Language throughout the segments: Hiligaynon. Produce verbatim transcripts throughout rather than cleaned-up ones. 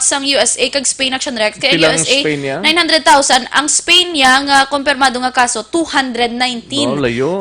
sang U S A kag Spain, Action Rex. Kay ang Pila ang U S A, Spain niya? nine hundred thousand. Ang Spain niya nga kumpirmado nga kaso, Oh, layo. two hundred nineteen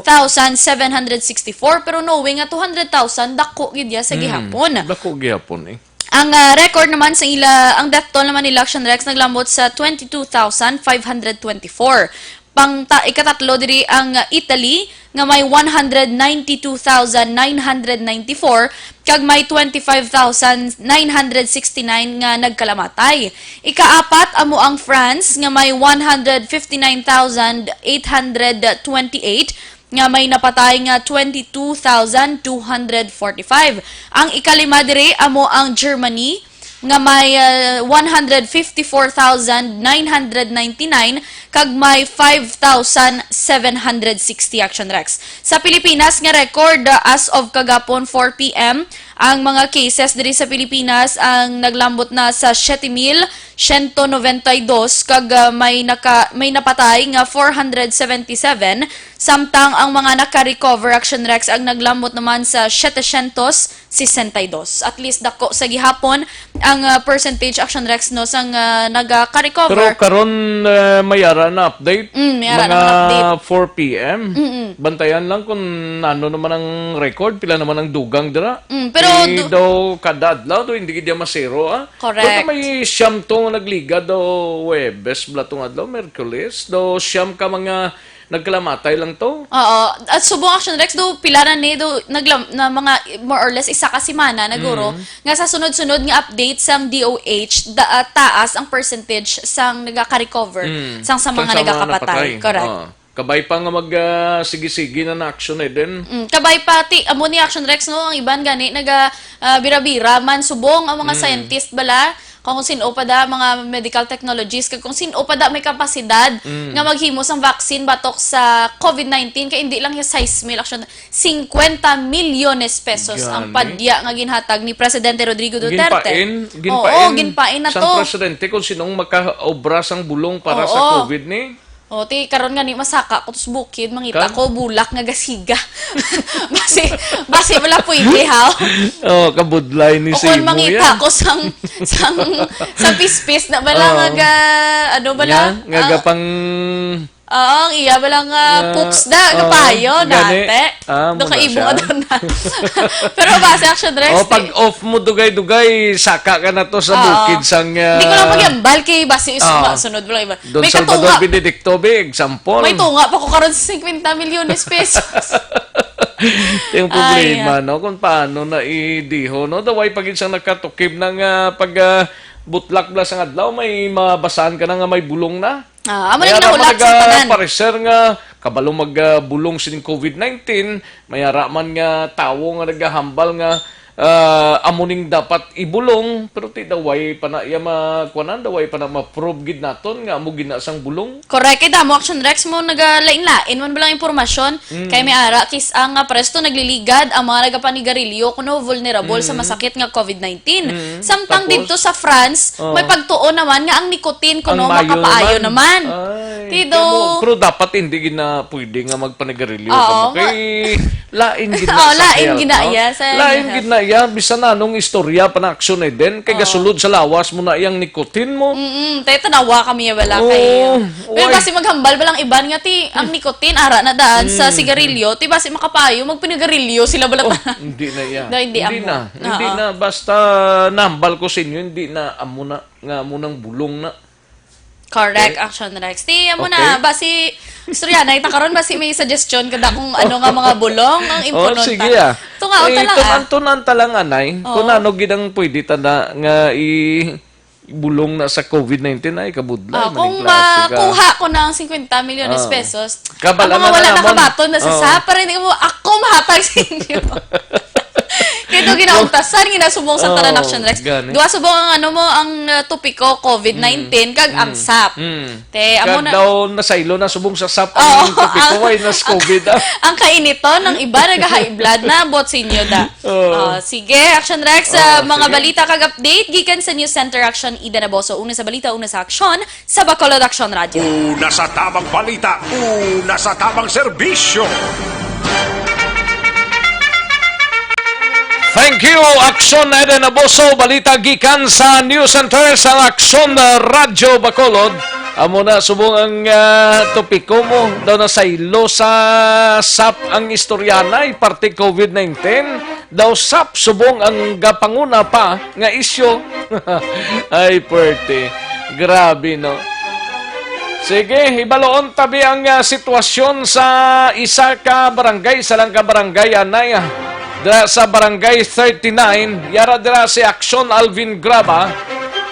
thousand seven hundred sixty-four. Pero knowing nga two hundred thousand, dako gid ya sa Mm, gihapon. dako gihapon eh. Ang, ah, record naman sa ila, ang death toll naman nila, Action Rex, naglambot sa twenty-two thousand five hundred twenty-four. Pang ta-, ikatatlo diri ang, ah, Italy, nga may one hundred ninety-two thousand nine hundred ninety-four, kag may twenty-five thousand nine hundred sixty-nine nga nagkalamatay. Ikaapat amo ang France, nga may one hundred fifty-nine thousand eight hundred twenty-eight, nga may napatay nga twenty-two thousand two hundred forty-five. Ang ikalima diri amo ang Germany, nga may, ah, one hundred fifty-four thousand nine hundred ninety-nine, kag may five thousand seven hundred sixty, Action Rex. Sa Pilipinas nga record, ah, as of kagapon four P M, ang mga cases diri sa Pilipinas ang naglambot na sa siyete mil siyento nobenta y dos, kag, ah, may naka-, may napatay nga four hundred seventy-seven, samtang ang mga naka-recover, Action Rex, ang naglambot naman sa setecientos sesenta y dos. At least dako sa gihapon ang, ah, percentage, Action Rex, no, sang, ah, nagaka-recover. Pero karon, eh, may ara na update. Mm, may ara Mga naman update. four P M. Mm-mm. Bantayan lang kung ano naman ang record, pila naman ang dugang dira. Mm, pero Kay du- daw kada adlaw, daw hindi gid masero, ah. Correct. Pero may siyam to nga nagligad daw Huwebes, bala tong adlaw, Miyerkules. Daw siyam ka mga nagkalamatay lang to. Oo. At subong, Action Rex, do pila na ni, do naglam-, na mga more or less isa ka semana na guro, Mm. nga sa sunod-sunod nga update sang D O H, da-, ah, taas ang percentage sang nagaka-recover Mm. sang sa Sang mga sa mga nagakapatay. napatay. Correct. Oo. Kabay pa nga mag, ah, sige-sige na na action eh din. Mm, kabay pa, ti, amo ni, Action Rex, no, ang iban gani naga, ah, bira-bira man, subong ang mga Mm. scientist bala, kung sino pa da, mga medical technologies, kag kung sino pa da may kapasidad Mm. nga maghimo sang vaccine batok sa covid nineteen, kay hindi lang yung sais mil, Action, cincuenta milyones pesos ang Gani. padya nga ginhatag ni Presidente Rodrigo Duterte. Ginpain, Oo, ginpain ginpain na sang to. presidente kung sinong makaobra sang bulong para sa Oo. covid ni. O, ti, karon gani masaka ko sa bukid, mangita Kan? ko bulak nga gasiga. Basi, basi wala pwede, ha? Oh, kabudlay ni O, kung Simo mangita yan. ko sang, sang, sa pispis na bala Oo. nga ga-, ano bala? Nga, nga Ah, gapang oo, ang iya bala nga Ah, cooks da, oo, kapayo, gani. dati. Ah, Do muna kaibo siya. nga doon na. Pero basi, Action Rex, Oh, pag ti- off mo dugay-dugay, saka ka na to sa Oo. bukid sang, Hindi ko lang ah, pagyambal kay basi is Oo. masunod mo lang iba. Don May Salvador katunga. Benedicto, be, example. May tunga pa ko karon sa cincuenta milyones pesos. Yung Ay, problema, ah. no, kung paano na idiho, no? Daway pa gid siyang nakatukib na nga pag, ah, butlak bala sang adlaw, may mabasahan ka na nga may bulong na. Ah, amo May lang ara man nahulat sa tanan. nagapareser nga kabalo mag, ah, bulong sining covid nineteen, may ara man nga tawo nga nagahambal nga, ah, amo ning dapat ibulong, pero ti daway pa na iya ma-, kuwanan, daway pa na ma-prove gid naton nga amo gid na sang bulong. Correct. Kay damo, Action Rex, mo nagalain-lain man bala ang impormasyon. Mm. Kay may ara, kis-, ang, ah, presto nagliligad ang mga nagapanigarilyo kuno vulnerable sa Mm. masakit nga covid nineteen. Mm. Samtang Tapos? dito sa France, Oh. may pagtuon naman nga ang nicotine kuno Ang mayo makapaayo naman. naman. Ay, Tido. kaya mo, pero dapat hindi gid na pwede nga magpanigarilyo Oo, ka mo. ma- Kay lain gid na Oh, sa lain health, gid na no? iya sa Lain health. gid na iya, bisan anong istorya pa na aksyon eh din, kay Oo. gasulod sa lawas mo na iyang nicotine mo. Mm-mm. Tayo tanawa kami ya bala Oo, kay. Pero why? Basi maghambal ba lang iban nga ti ang nicotine ara na daan sa Mm. sigarilyo, ti basi makapayo magpinigarilyo sila bala Oh, tanan. hindi na iya. No, hindi Hindi amo. na. Hindi Oo. na. Basta nahambal ko sa inyo, hindi na amo na nga amo nang bulong na. Correct, Okay. Action Rex. Ti, amo Okay. na, basi, istorya na, ita karon, basi may suggestion ka da kung ano nga mga bulong ang Oh, impunon sige, ta. ah. Tungaon Eh, ta lang, ah. tunan-tunan ta lang, anay. Kung Oo. ano gid ang pwede ta na nga i-, bulong na sa covid nineteen, ay, kabudlay, Ah, maning kung klase ka. makuha ko na ang cincuenta milyones Ah. pesos, Kabala ang mga na wala na namon. nakabaton na sa Oo. sap, pero hindi mo ako mahatag sa inyo. Kaya ito ginauntasan, ginasubong sa Oh, tanan, Action Rex. gani. Duha subong ang ano mo, ang, uh, topiko, covid nineteen, Mm. kag ang Mm. sap. Mm. Te, amo Kag na. daw nasaylo na subong sa sap Oo, ang topiko, ang, why nas covid, ah? ang kainiton, ang iba naga-high blood na, buot sa inyo da. Oo. Oh, sige, Action Rex, uh, Oh, mga sige. balita kag update, gikan sa News Center Action, Ida Naboso, una sa balita, una sa aksyon, sa Bacolod Action Radio. Una sa tamang balita, una sa tamang serbisyo. Thank you, Aksyon Eden Abuso. Balita gikan sa News Center sa Aksyon Radyo Bacolod. Amo na subong ang ah, topiko mo. Daw nasaylo sa sap ang istoryanay, parte covid nineteen. Daw sap subong ang gapanguna pa nga isyu. Ay, perte. Grabe, no? Sige, hibaluon tabi ang ah, sitwasyon sa isa ka barangay, isa lang ka barangay, anay, ah. Dira sa Barangay thirty-nine, yara dira si Action Alvin Graba,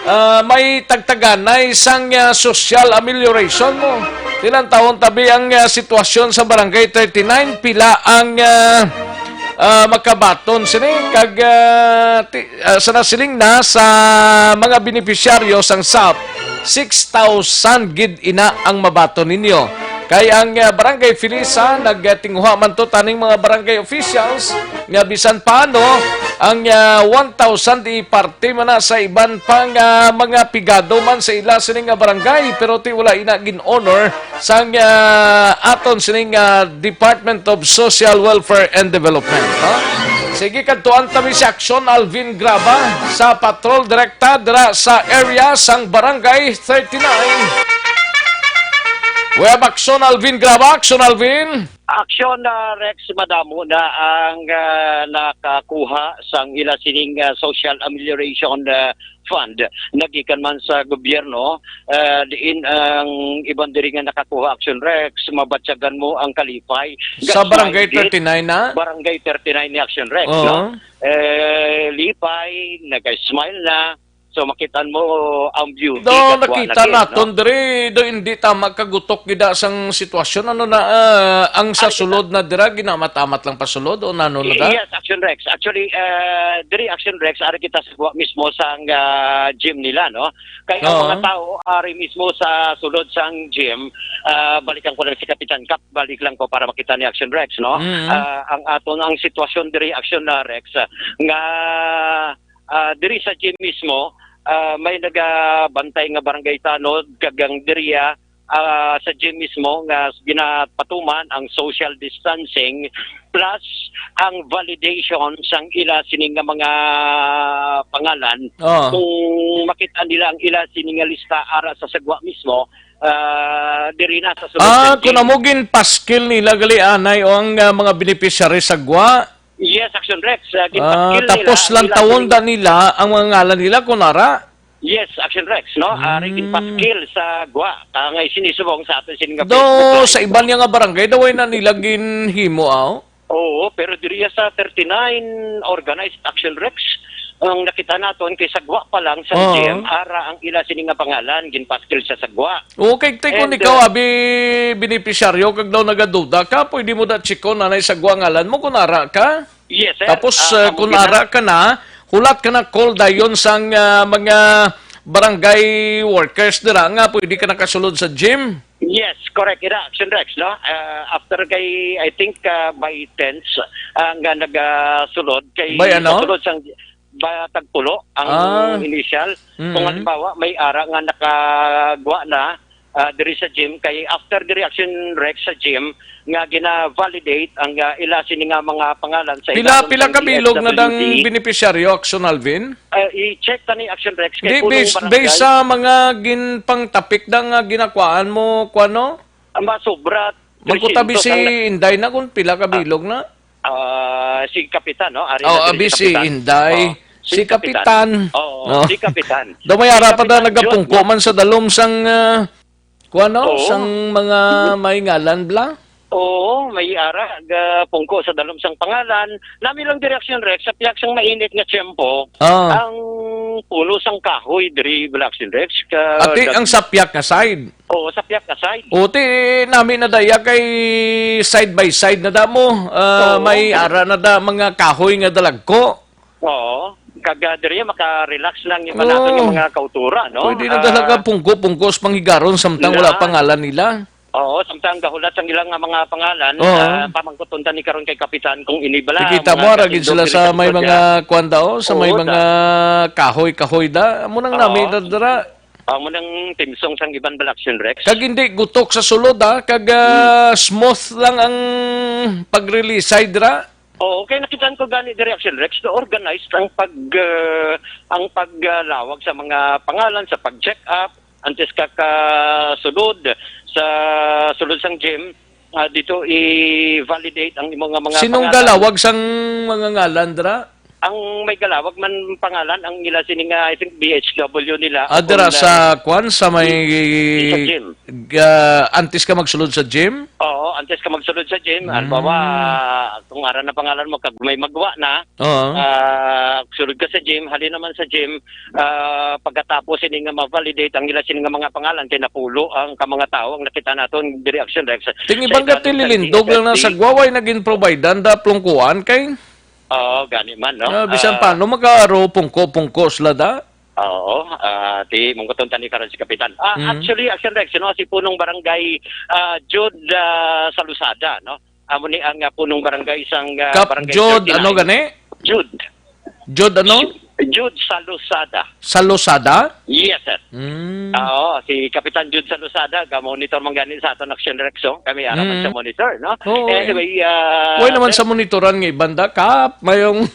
ah, may tagtaganay sang ah, social amelioration mo. Tinantawon tabi ang ah, sitwasyon sa Barangay thirty-nine, pila ang ah, ah, makabaton sini, kag ah, ti- ah, sa nasiling na sa mga benepisyaryo sang sap, six thousand gid ina ang mabaton ninyo. Kay ang ah, Barangay Felisa nagtinguha man to taning mga barangay officials nga bisan paano ang ah, one thousand iparte man na sa iban pang ah, mga pigado man sa ila sini nga barangay, pero ti wala ina gin-honor sang ah, aton sining ah, Department of Social Welfare and Development, no? Sige, kadtuan ta mi si Action Alvin Graba sa patrol direkta dira sa area sang Barangay thirty-nine. We have Action Alvin Graba. Action Alvin. Action na, Rex, madamo na ang ah, nakakuha sang ila sining ah, social amelioration ah, fund nagikan man sa gobyerno, ah, diin ang iban diri nga nakakuha, Action Rex, mabatyagan mo ang kalipay. Sa Barangay thirty-nine na? Barangay thirty-nine ni Action Rex, Oo. no? Eh, lipay, nag-smile na. So, makitaan mo ang beauty. Do, kagwa nakita na, naton no? Diri, do hindi tama kagutok gida sang sitwasyon. Ano na, ah, ang sa Ay, sulod na dira, ginamamat lang pasulod o nano na da? Yes, Action Rex. Actually, ah, diri Action Rex, ari kita sa guwa mismo sang ah, gym nila, no? Kaya ang Oo. mga tao ari mismo sa sulod sang gym, ah, balikan ko lang si Kapitan Kap, balik lang ko para makita ni Action Rex, no? Mm. Ah, ang aton ang sitwasyon diri Action na Rex ah, nga ah, diri sa gym mismo, ah, may nagabantay nga barangay tanod kag ang diriya ah, sa gym mismo nga ginapatuman ang social distancing plus ang validation sang ila sini nga mga pangalan. Oh. Kung makita nila ang ila sini nga lista ara sa sagwa mismo, ah, diri na sa sulod Ah, sa kung gym. Amo ginpaskil nila gali anay o ang ah, mga beneficiary sagwa? Yes, Action Rex. Ah, Ah, ginpaskil tapos nila, lang nila tawon sini- da nila ang mga ngalan nila kung ara? Yes, Action Rex, no? Ari Mm. ginpaskil sa gwa. Kangay sinisubong sa aton sini nga Do, Facebook Live, sa iban no? niya nga barangay, daw ay na nila ginhimo, aw? Oo, pero diriya sa thirty-nine organized Action Rex, ang nakita naton kay sagwa pa lang sa Oo. G M, ara ang ila sini nga pangalan, ginpaskil sa sagwa. Okay, tay kung And, ikaw, uh, abi, beneficiaryo, kag daw nagaduda ka, pwede mo da chiko na nay sagwa ngalan mo kung ara ka? Yes, sir. Tapos, Ah, uh, kung amo gina- ara ka na, hulat ka na call dayon sang uh, mga barangay workers dira nga pwede ka nakasulod sa gym. Yes, correct. Ira, Action Rex, no? Uh, after kay, I think, uh, by tens, uh, nga nagasulod kay By ano? Sulod sang ba tagpulo ang Ah. Initial. Kung Mm. halimbawa, may ara nga nakagwa na, ah, diri sa gym, kay after diri Action Rex sa gym, nga gina-validate ang, ah, ila sini nga mga pangalan sa Pila, ilalom pila sang ka bilog na dang D S W D. Beneficiaryo, Action Alvin? Ah, i-check ta ni Action Rex kay Di, punong base, barangay. Base sa mga ginpangtapik na nga ginakuhaan mo, kuwano? Ang masobra, Magkutabi three hundred si ang na- Inday na kung pila ka Ah. bilog na? Ah, si Kapitan, no? Ari Oh, na diri abi si si Kapitan. Inday. Oh, si Si Kapitan. Kapitan. Oo, Oh. si Kapitan. Daw may Si ara pa da Kapitan nagapungko Jun, no? man sa dalom sang, ah, kuwan, no? Oo. Sang mga may ngalan, bla? Oo, may ara, ga pungko sa dalom sang pangalan. Nami lang direksyon, Rex, sa pihak sang mainit nga tiyempo, Ah. ang puno sang kahoy diri, direksyon, Rex, ka Ati, dag- ang sa pihak nga side. Oo, sa pihak nga side. O, ti, nami na daya kay side by side na da mo. Ah, Oo. May ara na da mga kahoy nga dalagko. Oo. Kag, ah, diri maka-relax lang yung Oo. nato yung mga kautura, no? Pwede na Ah, talaga pungko-pungko sa panghigaron samtang wala na. pangalan nila. Oo, samtang gahulat ang ilang nga mga pangalan, Oo. ah, pamangkuton ta ni karon kay Kapitan kung ini bala, Nakita mga mo, ara gid katindog sila diri sa may katindog mga niya. kwan da, oh, sa may Oo, mga da. kahoy-kahoy da. Amo nang Oo. nami da dira. Amo nang timsong sang iban bala, Action Rex. Kag hindi gutok sa sulod, ha? Kag, ah, Hmm. smooth lang ang pag-release side ra. Oo, kay nakitaan ko gani diri, Action Rex, na organized ang pag, ah, ang paglawag sa mga pangalan, sa pag-check up, antes ka kasulod sa sulod sang gym, ah, dito i-validate ang imo nga mga Sinong pangalan. galawag sang mga ngalan dira? Ang may galawag man pangalan, ang ila sini nga, I think, B H W nila, Ah, dira kung, sa ah, kwan, sa may, sa gym. ah, antes ka magsulod sa gym? Oo, antes ka magsulod sa gym, Mm. halimbawa, kung ara na pangalan mo, kag may magwa na, Oo. ah, sulod ka sa gym, halin naman sa gym, ah, pagkatapos sini nga ma-validate ang ila sini nga mga pangalan, kay napulo ang ka mga tawo ang nakita naton diri, Action Rex. Ting Sa iban ka idanon sa tililindog lang na sa G S S T. Guaway naging provider da plungkuan kay Oo, gani man, no? Ah, bisan Ah, paano, magkaaro pungko-pungko sila da? Oo, ah, ti mungkuton tani karon si Kapitan. Ah, Mm. actually, Action Rex, no, si punong barangay, ah, Jude, ah, Salusada, no? Amo ni ang, ah, punong barangay sang, ah, Kap Barangay Jude, ano thirty-nine. gani? Jude. Jude ano? Jude Salusada. Salusada? Yes, sir. Mm. Ah, oo, si Kapitan Jude Salusada, ga-monitor man gani sa aton Action Rex, oh. Kami ara man Mm. sa monitor, no? Oo, eh. Anyway, ah, Way naman sir, sa monitoran nga iban da, Kap, mayong,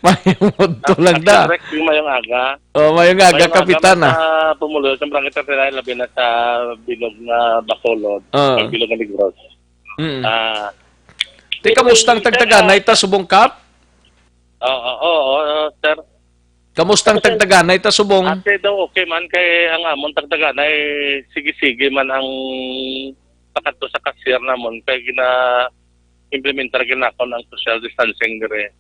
mayong udto Ah, lang da. Action Rex, yung mayong aga. Oh, mayong aga, Mayong aga, Kapitan, man, ah. sa Pumuluyo, sa Barangay thirty-nine, labi na sa bilog nga Bacolod, Ah. ang bilog nga Negros. Mm. Ah, Ti, pero kamusta ang sir, tagtaganay ah, ta subong, Kap? Oo, oo, oo, sir. Kamusta ang Kasi tagtaganay ta subong? Ate daw, okay man, kay ang amon tagtaganay, sige-sige man ang pakadto sa cashier namon, kay gina-implementar ginakon ang social distancing dire.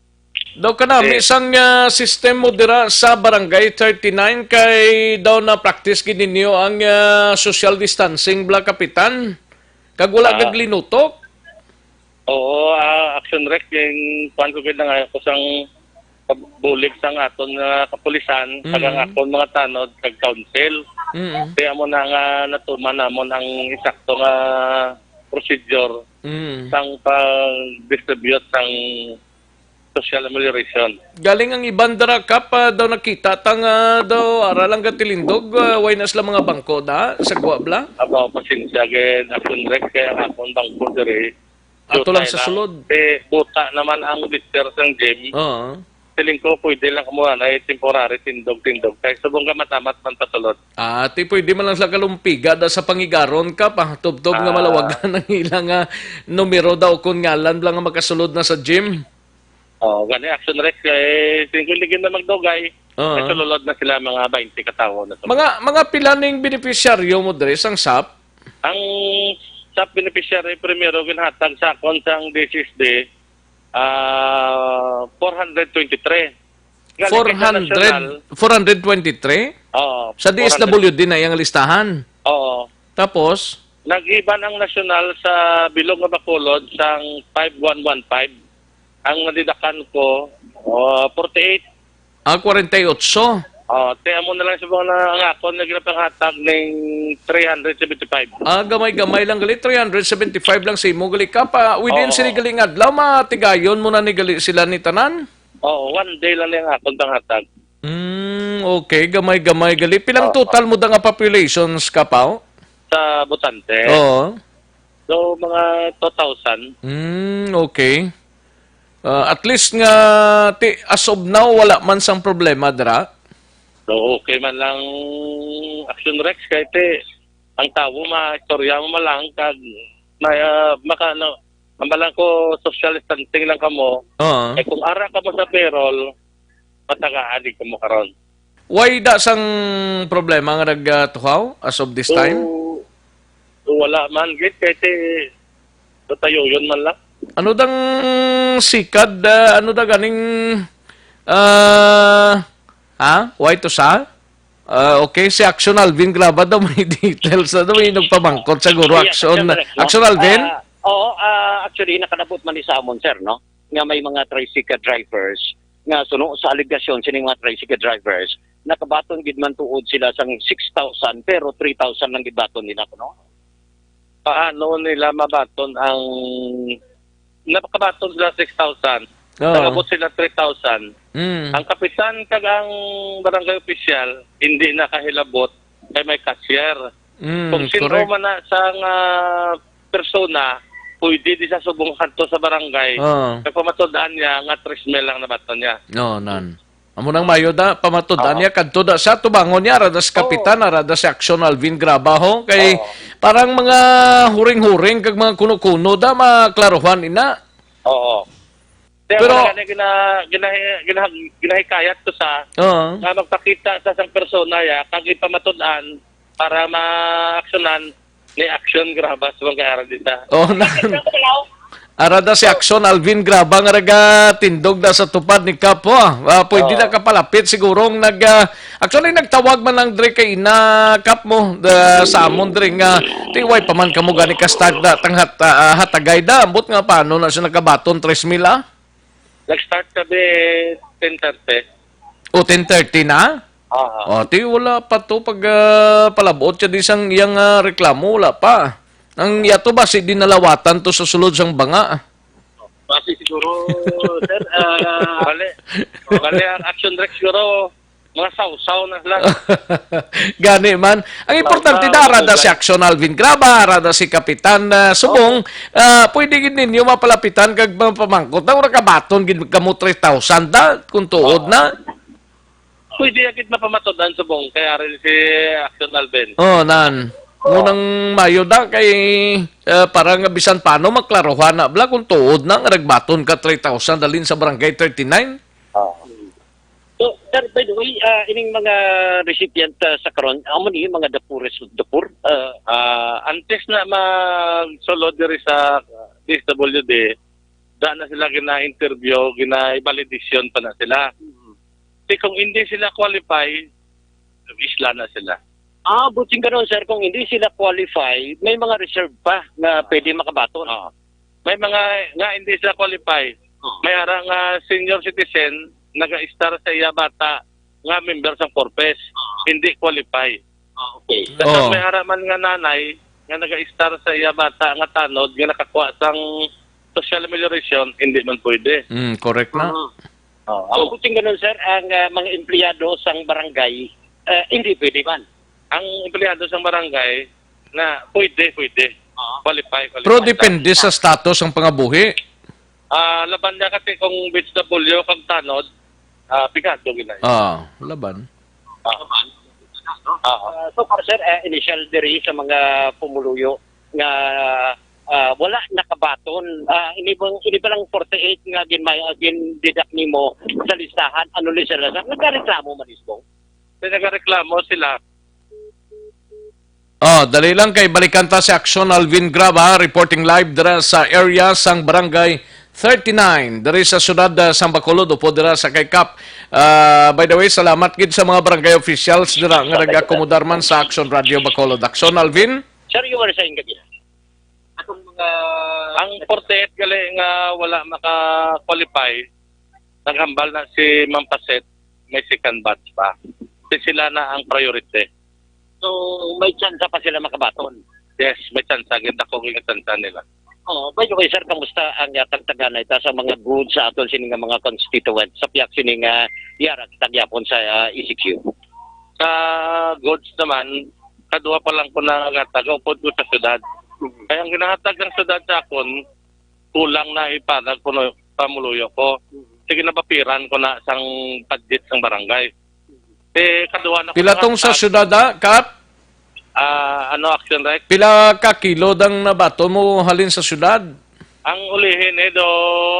Daw kanami Eh. sang, ah, system mo dira sa Barangay thirty-nine, kay daw na-practice gid ninyo ang, ah, social distancing, bala, Kapitan? Kag wala Ah. gag linutok? Oo, ah, Action Rec, yung kuwan ko gid na nga, ako sang pagbulig sang aton nga kapulisan, Mm. kag ang akon mga tanod, kag council. Mm. Kaya mo na nga natuman namon ang insakto nga procedure Mm. sang pag-distribute sang social amelioration. Galing ang iban dira, Kap, ah, daw nakita ta nga daw ara lang gatilindog, ah, way na sila mga bangko da sa gwa bala? Aba, pasensya gid, Action Rec, kaya ang akon bangko diri, Ato lang sa sulod. Eh, buta naman ang lister sang gym. Oo. Siling ko, pwede lang kamo anay temporary tindog-tindog. Kay subong ka matamat man pasulod. Ah, ti pwede man lang sila kalumpiga da sa pangigaron, Kap, ah, tubtob nga Ah. malawagan ang ilang, ah, numero daw kon ngalan lang nga makasulod na sa gym. Oo, gani Action Rec, eh, siling ko, hindi na magdugay. Oo. May sulod na sila, mga twenty ka tawo na to. Mga, mga pila ning benepisyaryo mo diri sang sap? Ang sap beneficiary, primero, ginhatag sa akon sang D S S D, ah, four hundred twenty-three. Galing kay sa Four hundred, national. four hundred twenty-three? Oo, Sa four hundred. D S W D na iyang listahan? Oo. Tapos? Nag-iban ang national sa bilog nga Bacolod sang five one one five. Ang nadidakan ko, oh, forty-eight. Ah, forty-eight. Oh, ti amo na lang sa mga na-, ang akon nga ginapanghatag ning three hundred seventy-five. Ah, gamay-gamay lang gali, three hundred seventy-five lang sa imo gali, Kap. Within Oo. sini gali nga adlaw, matigayon mo na ni gali sila ni tanan? Oo, one day lang ni ang akon panghatag. Mm, okay, gamay-gamay gali. Pilang Oo. total mo da nga populations, Kap, aw? Sa botante? Oo. So, mga two thousand. Mm, okay. Ah, at least nga, ti, as of now, wala man sang problema dira. So, okay man lang, Action Rex, kay ti, ang tawo, maistorya mo man lang, kag, may, ah, maka, ano, ang balang ko, social distancing lang kamo. Oo. Eh, kung ara kamo sa payroll, matagaan din kamo karon. Way da sang problema nga nagatuhaw as of this So, time? so, wala man, gid, kay ti, so, tayo yun man lang. Ano dang sikad, ah, ano da ganing, ah, ha? Way to sa? Ah, okay, si Action Alvin Glaba daw may details na daw, may nagpamangkot sa Guro Yes, Action. Action Direct, no? Action Alvin? Ah, oo, ah, actually, nakalabot man ni sa amon, sir, no? Nga may mga tricycle drivers nga suno sa alegasyon sining mga tricycle drivers, nakabaton gid man tuod sila sang six thousand, pero three thousand lang gid baton nila, no? Paano nila mabaton ang, nakabaton sila six thousand, Oo. nakabot sila three thousand. Mm. Ang kapitan kag ang barangay opisyal hindi nakahilabot kay may cashier. Mm, Kung sino correct. man na sang, ah, persona pwede di sa subong kadto sa barangay. Oo. Kay pamatud-an niya nga tres mil lang nabaton niya. No, nan. Amo nang mayo da, pamatud-an Oo. niya kadto da sa tubangon niya, ara da si Oo. kapitan, ara da si Action Alvin Graba, ho. Kay Oo. parang mga huring-huring kag mga kuno-kuno da, maklaruhan ina. Oo. Kaya Pero wala na gina-, ginahi-, ginahi-, ginahikayat ko sa Oo. nga magpakita sa isang persona ya, kag ipamatud-an para maaksyonan ni Action Graba sa mga ara dita. Oh, nan. Ara da si Action Alvin Graba nga nagatindog na sa tupad ni Kap, ah. Ah, pwede Oo. na kapalapit siguro ang nag, ah, actually, nagtawag man lang dre kay ina Kap mo, da, sa amon dre nga, ti, way pa man kamo gani ka start da, tang hat-, ah, hatagay da, ambot nga paano na siya nakabaton, tres mil, ah? Nag-start kami ten thirty. O, ten thirty na? Ah. O, ti, wala pa to pag, ah, palabot siya di sang iyang, ah, reklamo, wala pa. Ang yato ba, si dinalawatan to sa sulod sang banga? Basi siguro, sir, ah, bali, bali ang action direct siguro, mga sawsaw na lang. Gani man. Ang importante Sawsaw, na, ara da si okay. Action Alvin Graba, ara da si Kapitan, ah, Subong, ah, pwede gid ninyo mapalapitan kag mapamangkot. Ang nakabaton gid kamo three thousand da, kung tuod na. Pwede agad mapamatud-an, Subong, kay ari si Action Alvin. Oh, nan. Oo. Munang mayo da kay, ah, para nga bisan paano maklaruhan na bala kung tuod na nga nagbaton ka three thousand dalin sa Barangay thirty-nine. Oo. So, sir, by the way, ah, ining mga recipient, ah, sa karon, amo ni mga the poorest of the poor? Ah, Ah, antes na magsulod diri sa D S W D, da na sila gina-interview, gina-validation pa na sila. Kasi kung hindi sila qualify, isla na sila. Ah, buting ganun, sir, kung hindi sila qualify, may mga reserve pa nga pwede makabaton. Ah. May mga nga hindi sila qualify. Oh. May ara nga senior citizen, naga-star sa iya bata nga member sang Corpes, Ah. hindi qualify. Ah, okay. Tapos Oh. may ara man nga nanay nga naga-star sa iya bata nga tanod nga nakakuha sang social amelioration, hindi man pwede. Mm, correct na. Mhm. Oh, So, ang buting ganun, sir, ang, ah, mga empleyado sang barangay, eh, hindi pwede man. Ang empleyado sang barangay na pwede, pwede. Ah. Qualify, qualify. Pero depende sa status ang pangabuhi. Ah, laban niya kasi kung B H W kag tanod, ah, pigado gid na. Ah, laban. Ah. Ah. Ah, so far, sir, eh, initial diri sa mga pumuluyo nga, ah, wala nakabaton. Ah, ini bang, ini ba lang forty-eight nga ginmay-, gindidak nimo sa listahan? Ano ni sila, sir? Nagkareklamo man, Isbong? May nagareklamo sila. Oh, dali lang kay balikan ta si Action Alvin Graba, reporting live dira sa area sang Barangay thirty-nine, diri sa siyudad, ah, sang Bacolod, upod dira sa kay Kap. Ah, by the way, salamat gid sa mga barangay officials dira nga nag-akomodar man sa Action Radio Bacolod. Action, Alvin? Sir, you were saying kanina, atong mga Ang forty-eight gali nga wala maka-qualify, naghambal na si Ma'am Paset, may second batch pa. Si sila na ang priority. So, may tsansa pa sila makabaton? Yes, may tsansa. Gid ako ang tsansa nila. Oh, by the way, sir, kamusta ang, ah, tagtaganay ta sa mga goods sa aton sini nga mga constituent sa piyak sini nga yara kita gyapon sa, ah, E C Q? Sa goods naman, kadua pa lang ko nangatag, upod ko sa syudad. Kaya ang ginahatag ng syudad sa akon, kulang na ipadag ko no pamuluyo ko. Sige, nabapiran ko na sang budget sang barangay. Eh, kadua na ko Pila tong sa nangatag. syudad, ah, Kap? Ah, ano, Action Rec? Pila ka kilo dang nabato mo halin sa syudad? Ang ulihin eh, do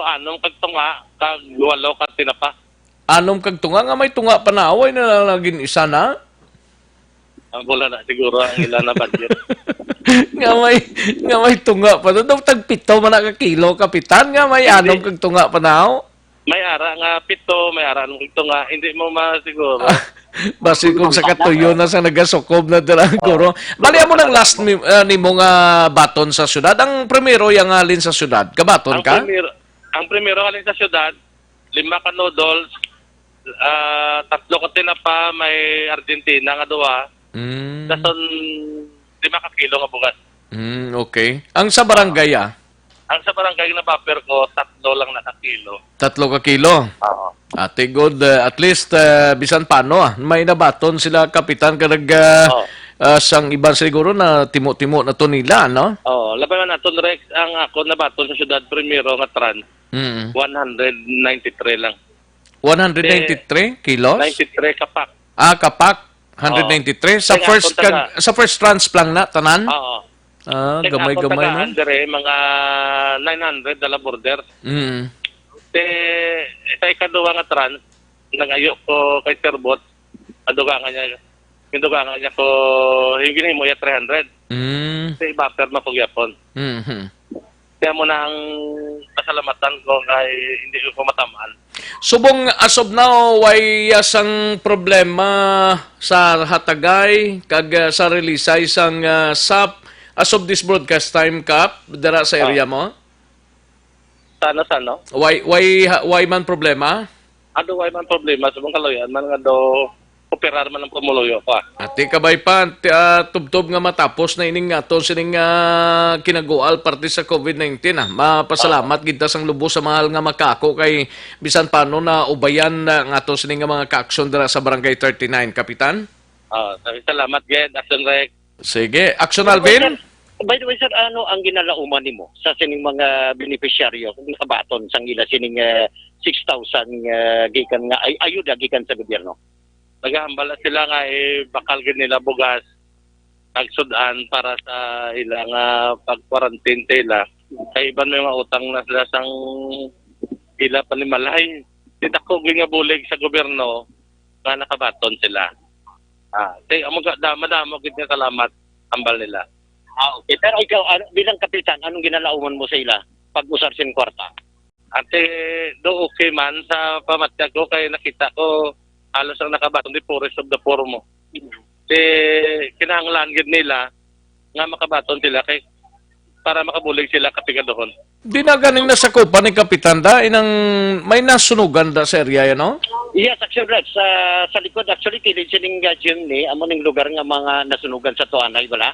anom kag tunga, kag walo ka tinapa. Anom kag tunga nga may tunga pa na, way na lang naging isa na? Ang wala na siguro ang ila na budget. Nga may, nga may tunga pa. Daw tagpito man na ka kilo, kapitan, nga may Hindi. anom kag tunga pa na, oh. May ara nga pito, may ara nga tunga, hindi mo masiguro. Ah, basi kung sa katuyo na sa nagasukob na dira ang Oo. guro. Bali, amo nang last ni, ah, nimo nga baton sa syudad. Ang primero yang halin sa syudad, kabaton Ang ka? primero, ang primero halin sa syudad, lima ka noodles, ah, tatlo ka tinapa, may Argentina nga duha. Mm. Dason lima ka kilo nga bugas. Mm, okay. Ang sa barangay, ah? Ang sa barangay na buffer ko, tatlo lang na ka kilo. Tatlo ka kilo? Oo. Ate, good. Uh, at least, uh, bisan paano, ah, may nabaton sila, kapitan, ka nag, uh, Oo. Ah, sang iban siguro na timo-timo na to nila, no? Oh, laban man naton, Rex, ang ako nabaton sa syudad primero nga trans, Mm. one hundred ninety-three lang. One hundred ninety-three kilos? Ninety-three kapak. Ah, kapak. Oo. Hundred ninety-three. Sa Kaya first ako taga- kag-, sa first trans lang na, tanan? Oo. Ah, Kaya ako gamay-gamay, no? tagaan dire, mga nine hundred dala border. Mm. Te, sa ikaduha nga trans, nag-ayo ko kay Sir Bot, adugangan niya, gindugangan niya ko, yung ginhimo niya three hundred. Mm. Sa iba, perma ko gyapon. Mhm. Kaya mo na ang pasalamatan ko kay hindi ko matamaan. Subong as of now, way, ah, sang problema sa hatagay kag, ah, sa rilisay sang, ah, sap as of this broadcast time, Kap, dira sa Ah. area mo? Sa ano, sa ano? Way, way, ha-, way man problema? Ado, way man problema sa mga kaluyan man nga do operar man ang pumuluyo ko, ah. Ati kabay pa, ti-, ah, tubtob nga matapos na ining aton sining, ah, kinagual parte sa covid nineteen, ah. Mapasalamat Ah. gid ta sang lubos sa mahal nga makako kay bisan paano na ubayan na nga aton sining nga mga kaaksyon dira sa Barangay thirty-nine, Kapitan. Ah, salamat gid, Action Rex. Sige, Action By the way, Alvin? sir, by the way, sir, ano ang ginalauman nimo sa sining mga benepisyaryo kung nakabaton sang ila sining, eh, six thousand, eh, gikan nga ay ayuda gikan sa gobyerno? Nagahambal na sila nga, eh, bakal gid nila bugas, nagsud-an para sa ila nga pag-quarantine sa ila. Kay iban may mga utang na sila sang ila panimalay. Di dako gid nga bulig sa gobyerno nga nakabaton sila. Ah, kay amo ga, da-, madamo gid nga salamat, hambal nila. Ah, okay. Pero ikaw, ano, bilang kapitan, anong ginalauman mo sa ila pag usar sin kwarta? Ate, do okay man sa pamatyag ko kay nakita ko halos ang nakabaton di poorest of the poor mo. Di kinahanglan gid nila nga makabaton sila kay para makabulig sila kapigaduhon. Di na ganing nasakupan ni Kapitan da, inang may nasunugan da sa area, no? Yes, Action Rex. Sa, sa likod, actually, kilid sining, uh, gym ni, amo ning lugar nga mga nasunugan sa Tuanay, wala?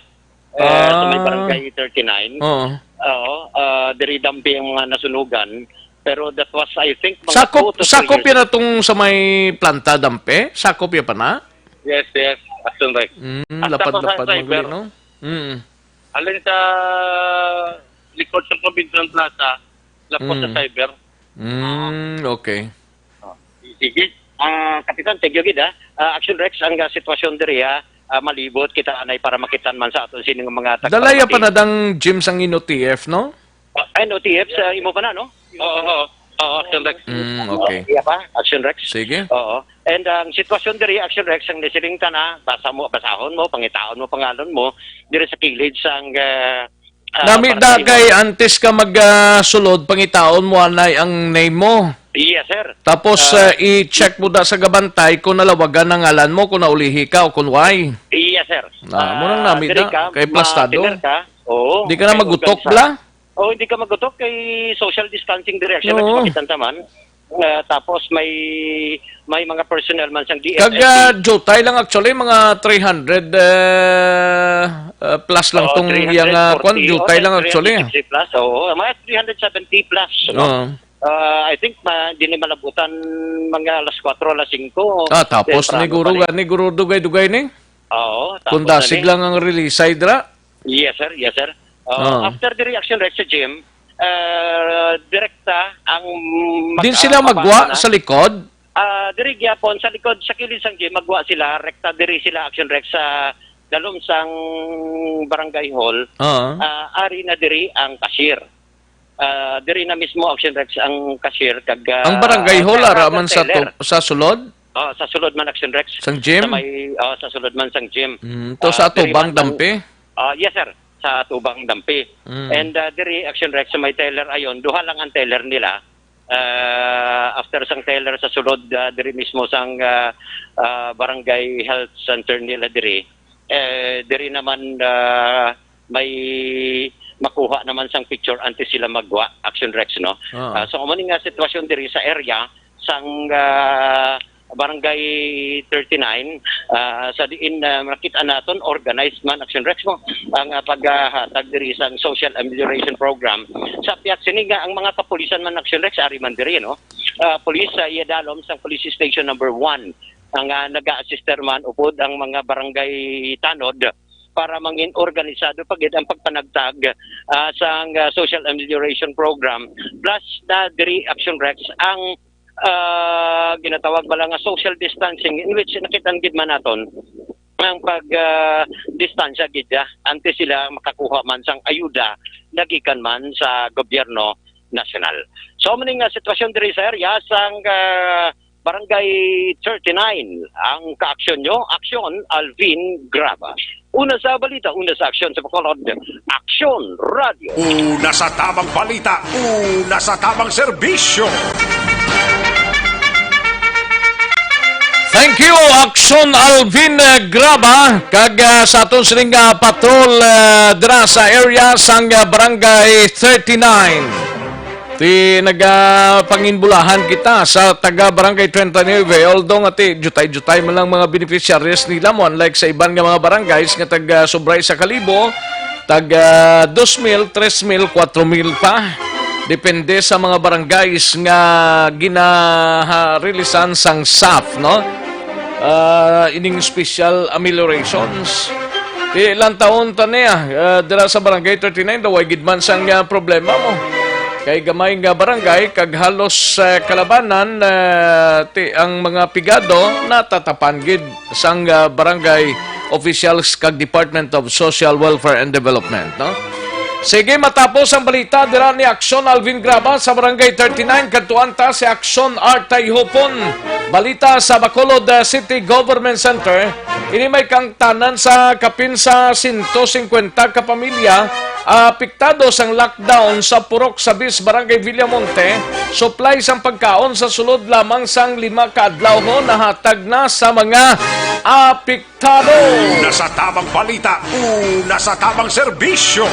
Eh, sa may Ah. Barangay thirty-nine. Oo. Oo, ah, diri dampi ang mga nasunugan. Pero that was, I think, mga Sakop, two to three sakop years yan ago. Atong sa may planta dampi? Sakop yan pa na? Yes, yes. Action Rex. Mm, Hasta lapad-lapad sa cyber. Maguli, no? Mm. Alin sa likod sa Provincial Plaza, lapos sa Mm. cyber. Mm, okay. Oh, sige. Ah, Kapitan, thank you gid, ha. Ah, Action Rex, ang, ah, sitwasyon diri, ha. Ah, malibot kita anay para makitan man sa aton sining mga Dalaya pa tagpamati. Na dang gym sang N O T F, no? Ah, N O T F sa imo pa na, no? Oo, oo. Oo, Action Rex. Mm, okay. Iya pa, Action Rex. Sige. Oo. And ang sitwasyon diri, Action Rex, ang nisiling ta na, basa mo, basahon mo, pangitaon mo, pangalan mo, diri sa kilid sang, ah, ah, Nami barangay dagay, hall. Antes ka mag, ah, sulod, pangitaon mo anay ang name mo. Yes, sir. Tapos, Ah, ah, i-check mo da sa gabantay kung nalawagan ang ngalan mo, kung naulihi ka o kung why. Yes, sir. Ah, murang Ah, nami diri da, ka, kay plastado. ma-tener ka. Oo, Di ka na kay magutok, organisado. Bla? Oh, hindi ka magutok kay social distancing direction Oo. Nagpakitan ta man. Ah, tapos may, may mga personnel man sang D S S D. Kag, ah, jutay lang actually, mga three hundred, eh, ah, plus lang Oo, tong iyang, ah, kwan, three hundred forty, jutay oh, lang actually, ah. Three hundred sixty plus, oo, mga three hundred seventy plus, no? Oo. Ah, I think ma-, di na malabutan mga alas kwatro, alas singko. Ah, tapos temprano ni guro pa rin. Gani, guro dugay-dugay ni? Oo, tapos Kung dasig na ni. Lang ang release side ra? Yes, sir. Yes, sir. Uh, Oo. After the reaction rest sa gym, uh, direkta ang Din sila magwa sa likod? Ah, diri gyapon, sa likod, sa kilid sang gym, magwa sila, rekta diri sila, Action Rex, sa dalom sang barangay hall. Oo. Ah, ari na diri ang cashier. Ah, diri na mismo, Action Rex, ang cashier kag, ah, Ang barangay hall, teller, ara man sa teller. Tu-, sa sulod? Oh, sa sulod man, Action Rex. Sang gym? Sa may, oh, sa sulod man sang gym. Mm, to sa Ah, diri atubang man ang dampi? Ah, yes, sir. Sa atubang dampi. Mm. And, ah, diri, Action Rex, sa may teller ayon, duha lang ang teller nila. Ah, after sang teller sa sulod, ah, diri mismo sang, ah, ah, barangay health center nila diri, eh, diri naman, ah, may makuha naman sang picture antes sila magwa, Action Rex, no? Ah. Ah, so, amo ni nga sitwasyon diri sa area sang, ah, Barangay thirty-nine, ah, sa diin, ah, nakita naton, organized man, Action Rex, mo, ang, ah, paghatag diri sang social amelioration program. Sa pihak sini nga, ang mga kapulisan man, Action Rex, ari man diri, no? Ah, police, ah, iya dalom sang police station number one. Ang, ah, nag-a-assist man upod ang mga barangay tanod para mangin organisado pa gid ang pagpanagtag, ah, sang, ah, social amelioration program, plus na diri, Action Rex, ang, ah, ginatawag bala nga social distancing, in which nakita gid man naton ang pag, ah, distansya gid, ah, antes sila makakuha man sang ayuda nagikan man sa gobyerno nasyonal. So, mao ni nga sitwasyon diri sa area sang, ah, Barangay thirty-nine. Ang kaaksyon nyo, Aksyon Alvin Graba. Una sa balita, una sa aksyon sa Bacolod, Aksyon Radio. Una sa tamang balita, una sa tamang serbisyo. Thank you, Aksyon Alvin, eh, Graba, kag, ah, sa aton sining, ah, patrol, ah, dira sa area sang, ah, Barangay thirty-nine. Ti nagapanginbulahan kita sa taga Barangay thirty-nine, although nga ti jutay-jutay man lang mga beneficiaries nila mo, unlike sa iban nga mga barangays nga taga sobra isa ka libo, taga dos mil, tres mil, kuwatro mil pa. Depende sa mga barangays nga ginaha-releasan sang SAF, no? Ah, ining special ameliorations. Di lang taon ta niya, ah, dira sa Barangay thirty-nine, daw way gid man sang, ah, problema mo. Kay gamay nga barangay, kag halos, ah, kalabanan, ah, ti, ang mga pigado natatapan gid sang, ah, barangay officials kag Department of Social Welfare and Development, no? Sige, matapos ang balita dira ni Aksyon Alvin Graba sa Barangay thirty-nine, kadtuan ta si Aksyon Art Tayhupon. Balita sa Bacolod, uh, City Government Center, ini may kangtanan sa kapin sa sento singkwenta ka pamilya, ah, apektado sang lockdown sa Purok Sabis, Barangay Villamonte. Supply sang pagkaon sa sulod lamang sang lima ka adlaw ho nahatag na sa mga apek- Tado. Una sa tamang balita, una sa tamang serbisyo.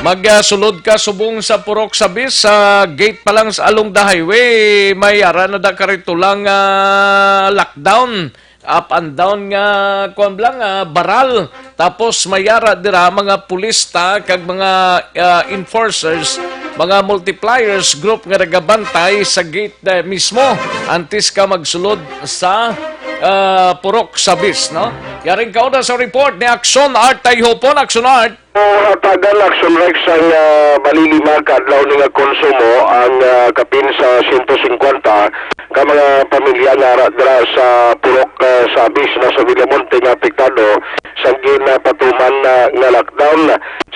Magsulod ka subong sa Purok Sabis, sa gate pa lang sa along the highway, may ara na da karito lang, ah, lockdown. Up and down nga, kuwan lang, ah, baral. Tapos may ara dira mga pulista kag mga, ah, enforcers, mga multipliers group nga nagabantay sa gate, eh, mismo antes ka magsulod sa, ah, Purok Sabis, no? Yaring kauna sa report ni Aksyon Art Tayhupon. Aksyon Art. Hatagan, Aksyon Rex, ang, ah, bali lima ka adlaw ni nga konsumo ang, ah, kapin sa sento singkwenta ka mga pamilya nga ara dira sa Purok, ah, Sabis na sa Villamonte nga apektado sa ginapatuman na nga lockdown.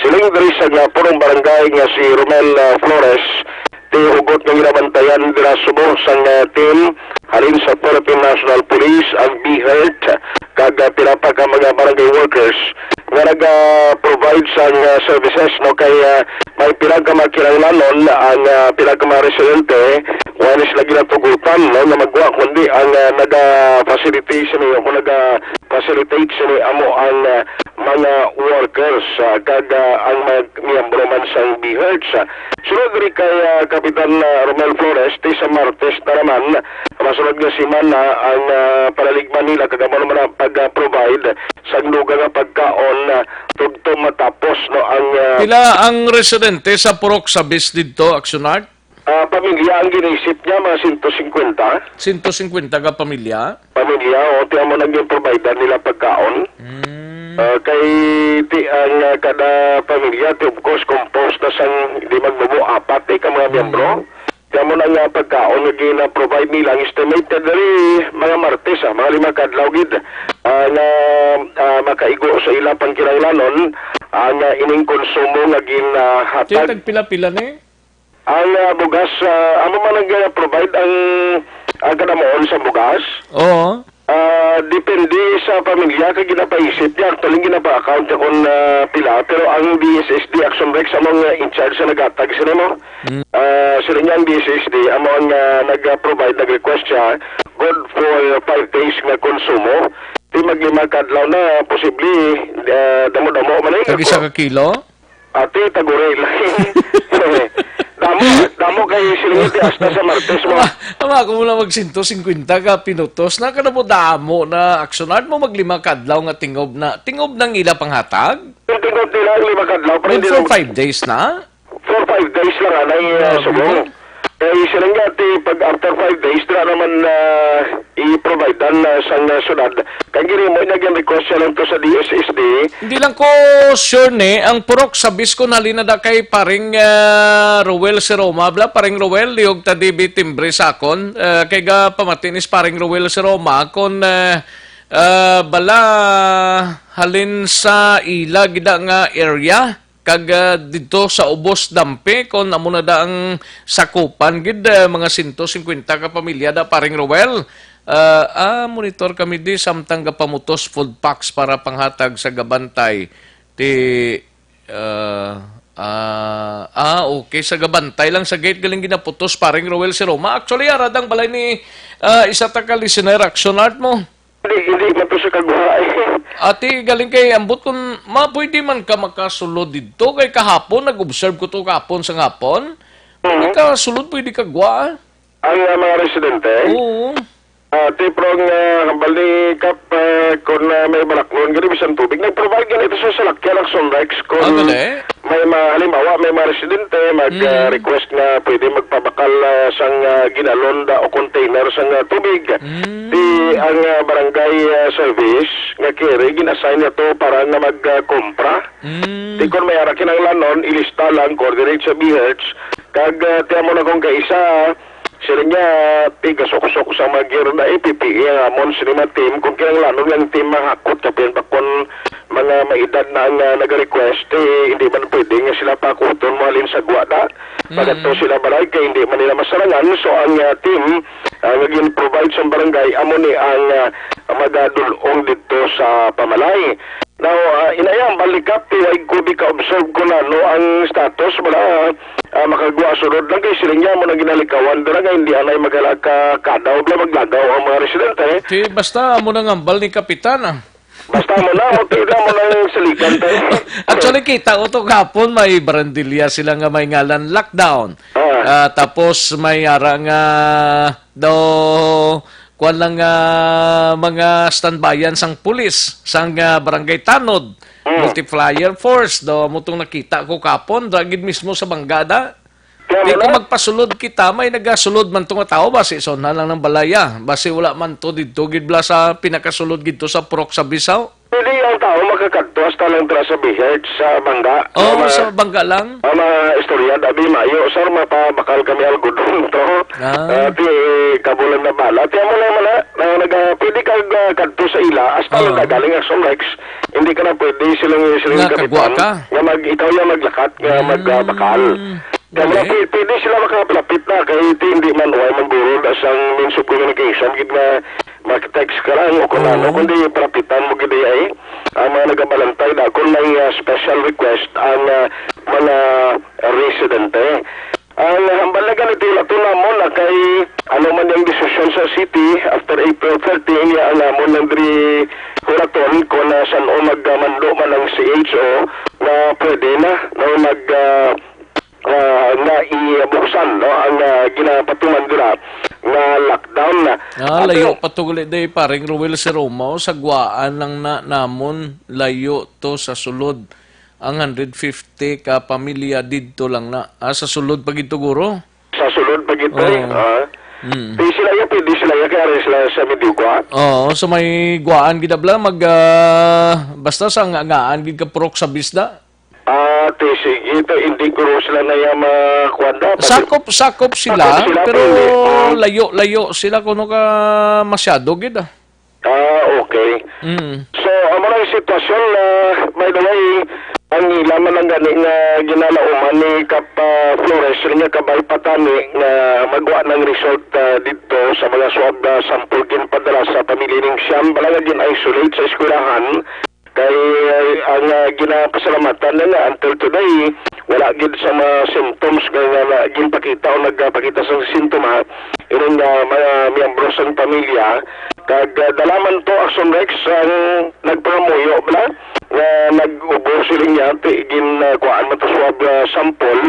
Siling diri sa nga punong barangay nga si Romel, ah, Flores, ti hugot nga ginabantayan dira subong sang, ah, team halin sa Philippine National Police, ang BHERT, kag, ah, pila pa ka mga barangay workers nga naga-provide sang, ah, services, no, kay, ah, may pila ka mga kinahanglanon ang, ah, pila ka mga residente, wala sila ginatugutan, no, nga magwa, kundi ang, ah, naga-facilitate sini o naga-facilitate sini amo ang, ah, mga workers, ah, kag, ah, ang mga miyembro man sang BHERT. Sunod diri kay, ah, Kapitan, ah, Romel Flores, ti sa Martes na naman, masunod nga semana, ang, ah, panaligman nila kag amo naman ang pag-provide sa dugang nga pagkaon, ah, tubtob matapos, no, ang, ah, Pila ang residente sa Purok Sabis didto, Aksyon Art? Ah, pamilya ang ginisip niya, mga sento singkwenta. Sento singkwenta ka pamilya? Pamilya, o, ti amo nang gin-provider nila pagkaon. Mm. Ah, kay ti ang, ah, kada pamilya, ti, of course, composed na sang di magmubo apat, eh, ka mga miyembro. Mm. Ti amo na nga pagkaon nga gina-provide nila, ang estimated diri mga Martes, ah, mga lima ka adlaw gid, ah, nga, ah, makaigo sa ila pangkinahanglanon, ah, nga ining konsumo nga Ti, ginahatag. Tagpila-pila ni? Ang, ah, bugas, ah, amo man nag-provide ang, ang kadamuon sa bugas? Oo. Ah, depende sa pamilya kay ginapaisip niya. Actually, ginapa-account niya kung, ah, pila. Pero ang D S S D, Action Rex, amo ang, ah, in charge sa naghatag sila, no? Mm. Ah, sila niya ang D S S D, amo ang, ah, nag-provide, nag-request siya, good for five days nga konsumo. Di maglima ka adlaw na, posible, ah, damo-damo man, eh. Tag isa ka kilo? Ati, taguril. Damo, damo kay siling ti hasta sa Martes mo. Ama, ama, kung wala mag sento singkwenta ka pinutos na, kada mo damo na Action Art mo maglima ka adlaw nga tingob na, tingob nang ila panghatag? Yung tingob nila ang lima ka adlaw, pero Good hindi for lang five days na? For five days lang, anay, ah, Grabe, subong. No? Kay sila nga ti pag after five days, dira naman na i-provide na sang, ah, syudad. Kay ginimo niya, gin-request siya lang to sa D S S D. Hindi lang ko sure ni, ang purok sa Biscon halin na da kay paring, ah, Roel si Roma. Bla, paring Roel, liog ta di bi timbre sa akon. Ah, kay ga pamati ni si paring Roel si Roma, kon, ah, ah, bala halin sa ila gida nga area. Kag, ah, didto sa ubos dampi, kon amo na da ang sakupan gid, ah, mga sento singkwenta ka pamilya da, paring Roel. Ah, ah, monitor kami di samtang gapamutos food packs para panghatag sa gabantay. Ti, ah, ah, ah, okay, sa gabantay lang sa gate galing ginaputos, paring Roel si Roma. Actually, ara dang balay ni, ah, isa ta ka listener, Action Art mo. Hindi, hindi man to sa kagwa, eh. Ati, galing kay ambot kun ma-, pwede man ka makasulod didto. Kay kahapon, nag-observe ko to kahapon sa hapon. Mhm. Ikasulod pwede kagwa, ah. Ang, ah, mga residente? Oo. Ah, ti, pero ang, ah, hambal ni Kap, ah, kung, ah, may balaklon, gani bisan tubig. Nag-provide gani ito sa salakyan ang Sunrex kung Ah, gali? may mga, halimbawa, may mga residente mag, ah, Mm. request nga pwede magpabakal, ah, sang, ah, ginalon da o container sang, ah, tubig. Mm. Di ang, ah, barangay, ah, service nga kere gin-assign niya to para nga mag, ah, kompra. Mm. Di kon may ara kinahanglanon, ilista lang, coordinate sa B H. Kag, ah, ti amo na kung kaisa, sila niya, ti gasuksok sa mga gear na A P P E ang amon sini mga team. Kung kinahanglanon nga ang team mahakot, kapin pa kon mga maedad na ang, ah, nag-request, eh, hindi man pwede nga sila pakuton mo halin sa gwada. Pag Mm. adto sila balay kay hindi man nila masarangan. So, ang, ah, team, ah, nga gin-provide sa barangay, amo ni ang, ah, magadul-ong didto sa pamalay. Now, ah, inayang balikap, ti wag ko di ka-observe ko na, no, ang status, wala, ah, makagwa sunod lang kay sila niya mo na ginalikawan, dira nga hindi anay maghala ka kadaw, wala maglagaw ang mga residente. Ti, basta amo na nga hambal ni Kapitan, ah. Basta mo na, mo tira mo ng saligan, te. Actually, kita ko to kahapon, may barandilya sila nga may ngalan lockdown. Ah. Ah, tapos may ara nga daw, kuwan lang nga mga standbayan sang pulis, sang, ah, Barangay Tanod, Mm. Multiplier Force, daw mo tong nakita ko kahapon, dra gid mismo sa bangga da. Kaya Di mo kung na? magpasulod kita, may nagasulod man to nga tao, basi sa una lang ng balaya. Basi wala man to didto, gid bala sa pinakasulod gid to sa purok sa Bisaw. Pwede ang tao makakadto hasta lang dira sa Biherd, sa bangga. Oh, Mga, sa bangga lang? mga istorya, dabi mayo, sir, mapabakal kami algodon to. Ah. Ah, ti, kabulan na bala. Ti, amo lang man na, na naga-, pwede ka, ah, kadto sa ila, hasta Oo. lang galing ang Sunrex, hindi ka na pwede silang, silang Nga, kagwa kapitan, ka? nga mag, ikaw yung maglakat, nga Mm. magbakal. Kaya Dali. pwede, pwede sila makapalapit na, kay ti, hindi man, way man guro, da sang means of communication, gid nga mag-text ka lang, o kung Oo. ano, kundi palapitan mo gid ay, ang mga nagabalantay na, kung may, ah, special request ang, ah, mga residente. Ang hambal na ganito, ito namon na kay ano man yung desisyon sa city, after April thirty, niya ang namon ng diri huraton kung, ah, san o magmando man ang C H O na pwede na, no, mag, ah, ah, nga ibuksan, no, ang, ah, ginapatuman dira nga lockdown na. Ah, Ato layo pa to gali day, paring Ruel, si Roma, o, sa Guaan lang na namon, layo to sa sulod. Ang hundred fifty ka pamilya didto lang na. Ah, sa sulod pa gid to, guro? Sa sulod pa gid to, eh. Oo. Ah. Mm. Di sila ya, pwede sila ya, kaya rin sila sa Mediocua. Oo, so may Guaan gid abla, mag, ah, basta sa nga, ngaan gid ka purok sa bisda. Ah, ti, sige, to, hindi ko ro sila na iya makuwanda. Pati Sakop, sakop sila, Sakop sila, pero pero hindi. Mm. layo-layo sila kuno ka masyado gid, ah. Ah, okay. Mm. So, amo na ang sitwasyon na, by the way, ang ila man lang gani nga ginalauman ni Kap, ah, Flores, nga kabay patani nga magwa ng result, ah, didto sa mga swab, ah, sample ginpadala sa pamilya ning siyam bala nga gin-isolate sa eskwelahan. Kay, eh, ang, ah, ginapasalamatan na nga until today, wala gid sa mga symptoms nga, nga, nga ginpakita o nagpakita sa sintoma ining, ah, mga miyembro sang pamilya. Kag, ah, dala man to, Action Rex, ang nagpangamuyo bala nga nag-ubo sila niya, ti, gin, ah, kuhaan man to swab, ah, sample,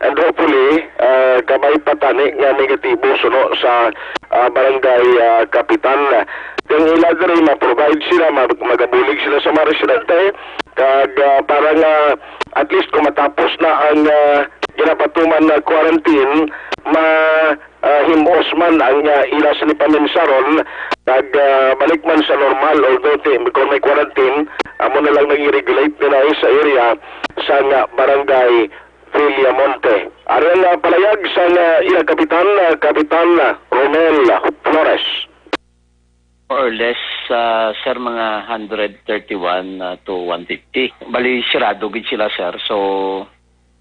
and hopefully, ah, kabay patani nga negatibo suno sa, ah, barangay, ah, kapitan. Ang ila diri, ma-provide sila, mag-, magabulig sila sa mga residente, kag, ah, para nga at least kung matapos na ang, ah, ginapatuman na quarantine, ma ah, him-os man ang, ah, ila sini paminsaron, nag, ah, balik man sa normal, although ti-, kung may quarantine, amo na lang nag-regulate dinay sa area sa nga barangay Villamonte. Ari ang, ah, palayag sa nga ila kapitan, ah, Kapitan, ah, Romel Flores. More or less, ah, sir, mga hundred thirty-one, ah, to one fifty. Bali, sirado gid sila, sir. So,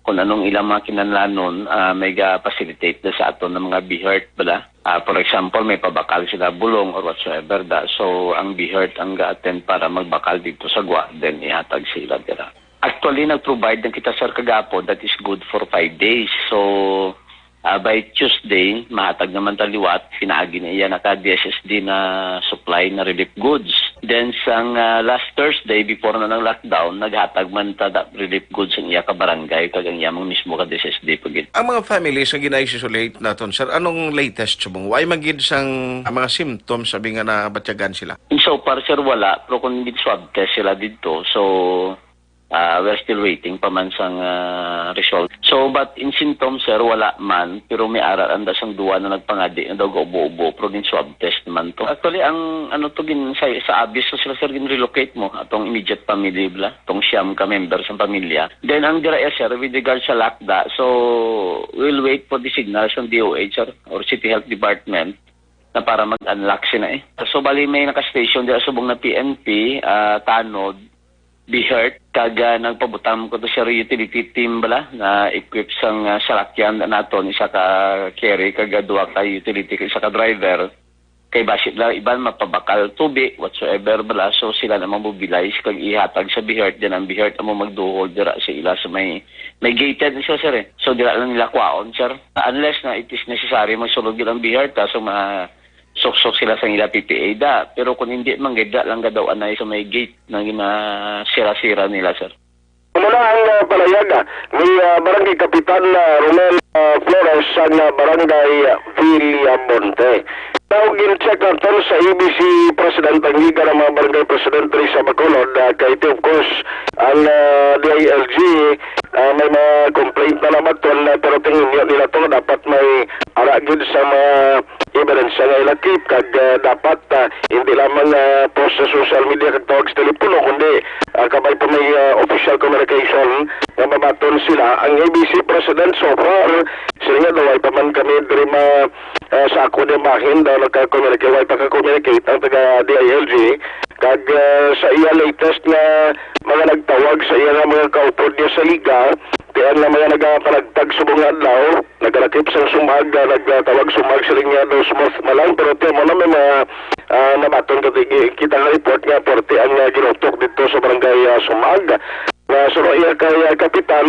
kung anong ilang mga kinahanglanon, ah, may ga-facilitate na sa aton ng mga BHERT, bala. Ah, for example, may pabakal sila bulong or whatsoever da. So, ang BHERT ang ga-attend para magbakal dito sa gwa, then ihatag sa ila dira. Actually, nag-provide na kita, sir, kagapon. That is good for five days. So, ah, by Tuesday, mahatag naman ta liwat. Pinaagi na iya naka D S S D na supply na relief goods. Then, sang, ah, last Thursday, before na ng lockdown, naghatag man ta da relief goods ang iya ka barangay, kag ang iya man mismo ka D S S D pa gid. Ang mga families nga gina-isolate naton, sir, anong latest subong? Way man gid sang mga symptoms, sabi nga nabatyagan sila? In so far, sir, wala. Pero kung gid swab test sila dito, so, ah, we're still waiting pa man sang, ah, result. So, but in symptoms, sir, wala man. Pero may ara anda sang duwa na nagpangadi nga daw gaubo-ubo, pero gin swab test naman to. Actually, ang ano to, gin, sa, sa abis to sila, sir, gin-relocate mo. Atong immediate family, bla. Tong siyam ka members sang pamilya. Then, ang dira, eh, sir, with regard sa lakda, so, we'll wait for the signal sa D O H, sir, or City Health Department na para mag-unlock sila, eh. So, bali, may naka-station dira subong na P N P, ah, tanod, BHERT, kag, ah, nagpabutang ko to, sir, utility team bala, na equip sang, ah, salakyan naton, isa ka carry, kag, ah, duha ka utility, kag isa ka driver. Kay basi lang iban mapabakal tubi, whatsoever bala, so sila na mamobilize kag ihatag sa BHERT, then ang BHERT amo magduhol dira sa ila sa may, may gated siya, sir, eh. So, dira lang nila kwaon, sir. Unless na it is necessary, magsulod gid ang BHERT, ah, so ma-, suksok sila sa ila P P A da. Pero kung hindi man gid, da lang gadaw anay sa may gate na ginasira-sira nila, sir. Amo na ang, ah, palayag, ah, ni, ah, Barangay Kapitan, ah, Romel, ah, Flores sa, ah, Barangay, ah, Villamonte. Now, gin-check naton sa A B C President ang Liga ng mga Barangay President diri sa Bacolod, ah, kay ito, of course, ang, ah, D I L G, ah, may mga complaint na naman ton, ah, pero tingin niya nila to, dapat may ara gid sa mga evidence nga ilakip, kag, ah, dapat, ah, hindi lamang, ah, post sa social media kag tawag sa telepono, kundi, ah, kabay pa may, ah, official communication nga mabaton sila. Ang A B C President, so far, sila nga daw, way pa man kami diri ma-, ah, sa ako din bahin daw nagka-communicate, way pa ka-communicate ang taga D I L G. Kag, ah, sa iya latest nga mga nagtawag sa iya nga mga kaupod niya sa liga, ti ang mga nagapanagtag subong nga adlaw, nagalakip sang Sumag, ah, nagtawag Sumag, siling niya daw Smooth Malang, pero ti mo na may mga, ah, nabaton ka, ti-, kita nga report nga porte ang, ah, ginutok dito sa barangay, ah, Sumag. Nga suno iya kay, ah, Kapitan,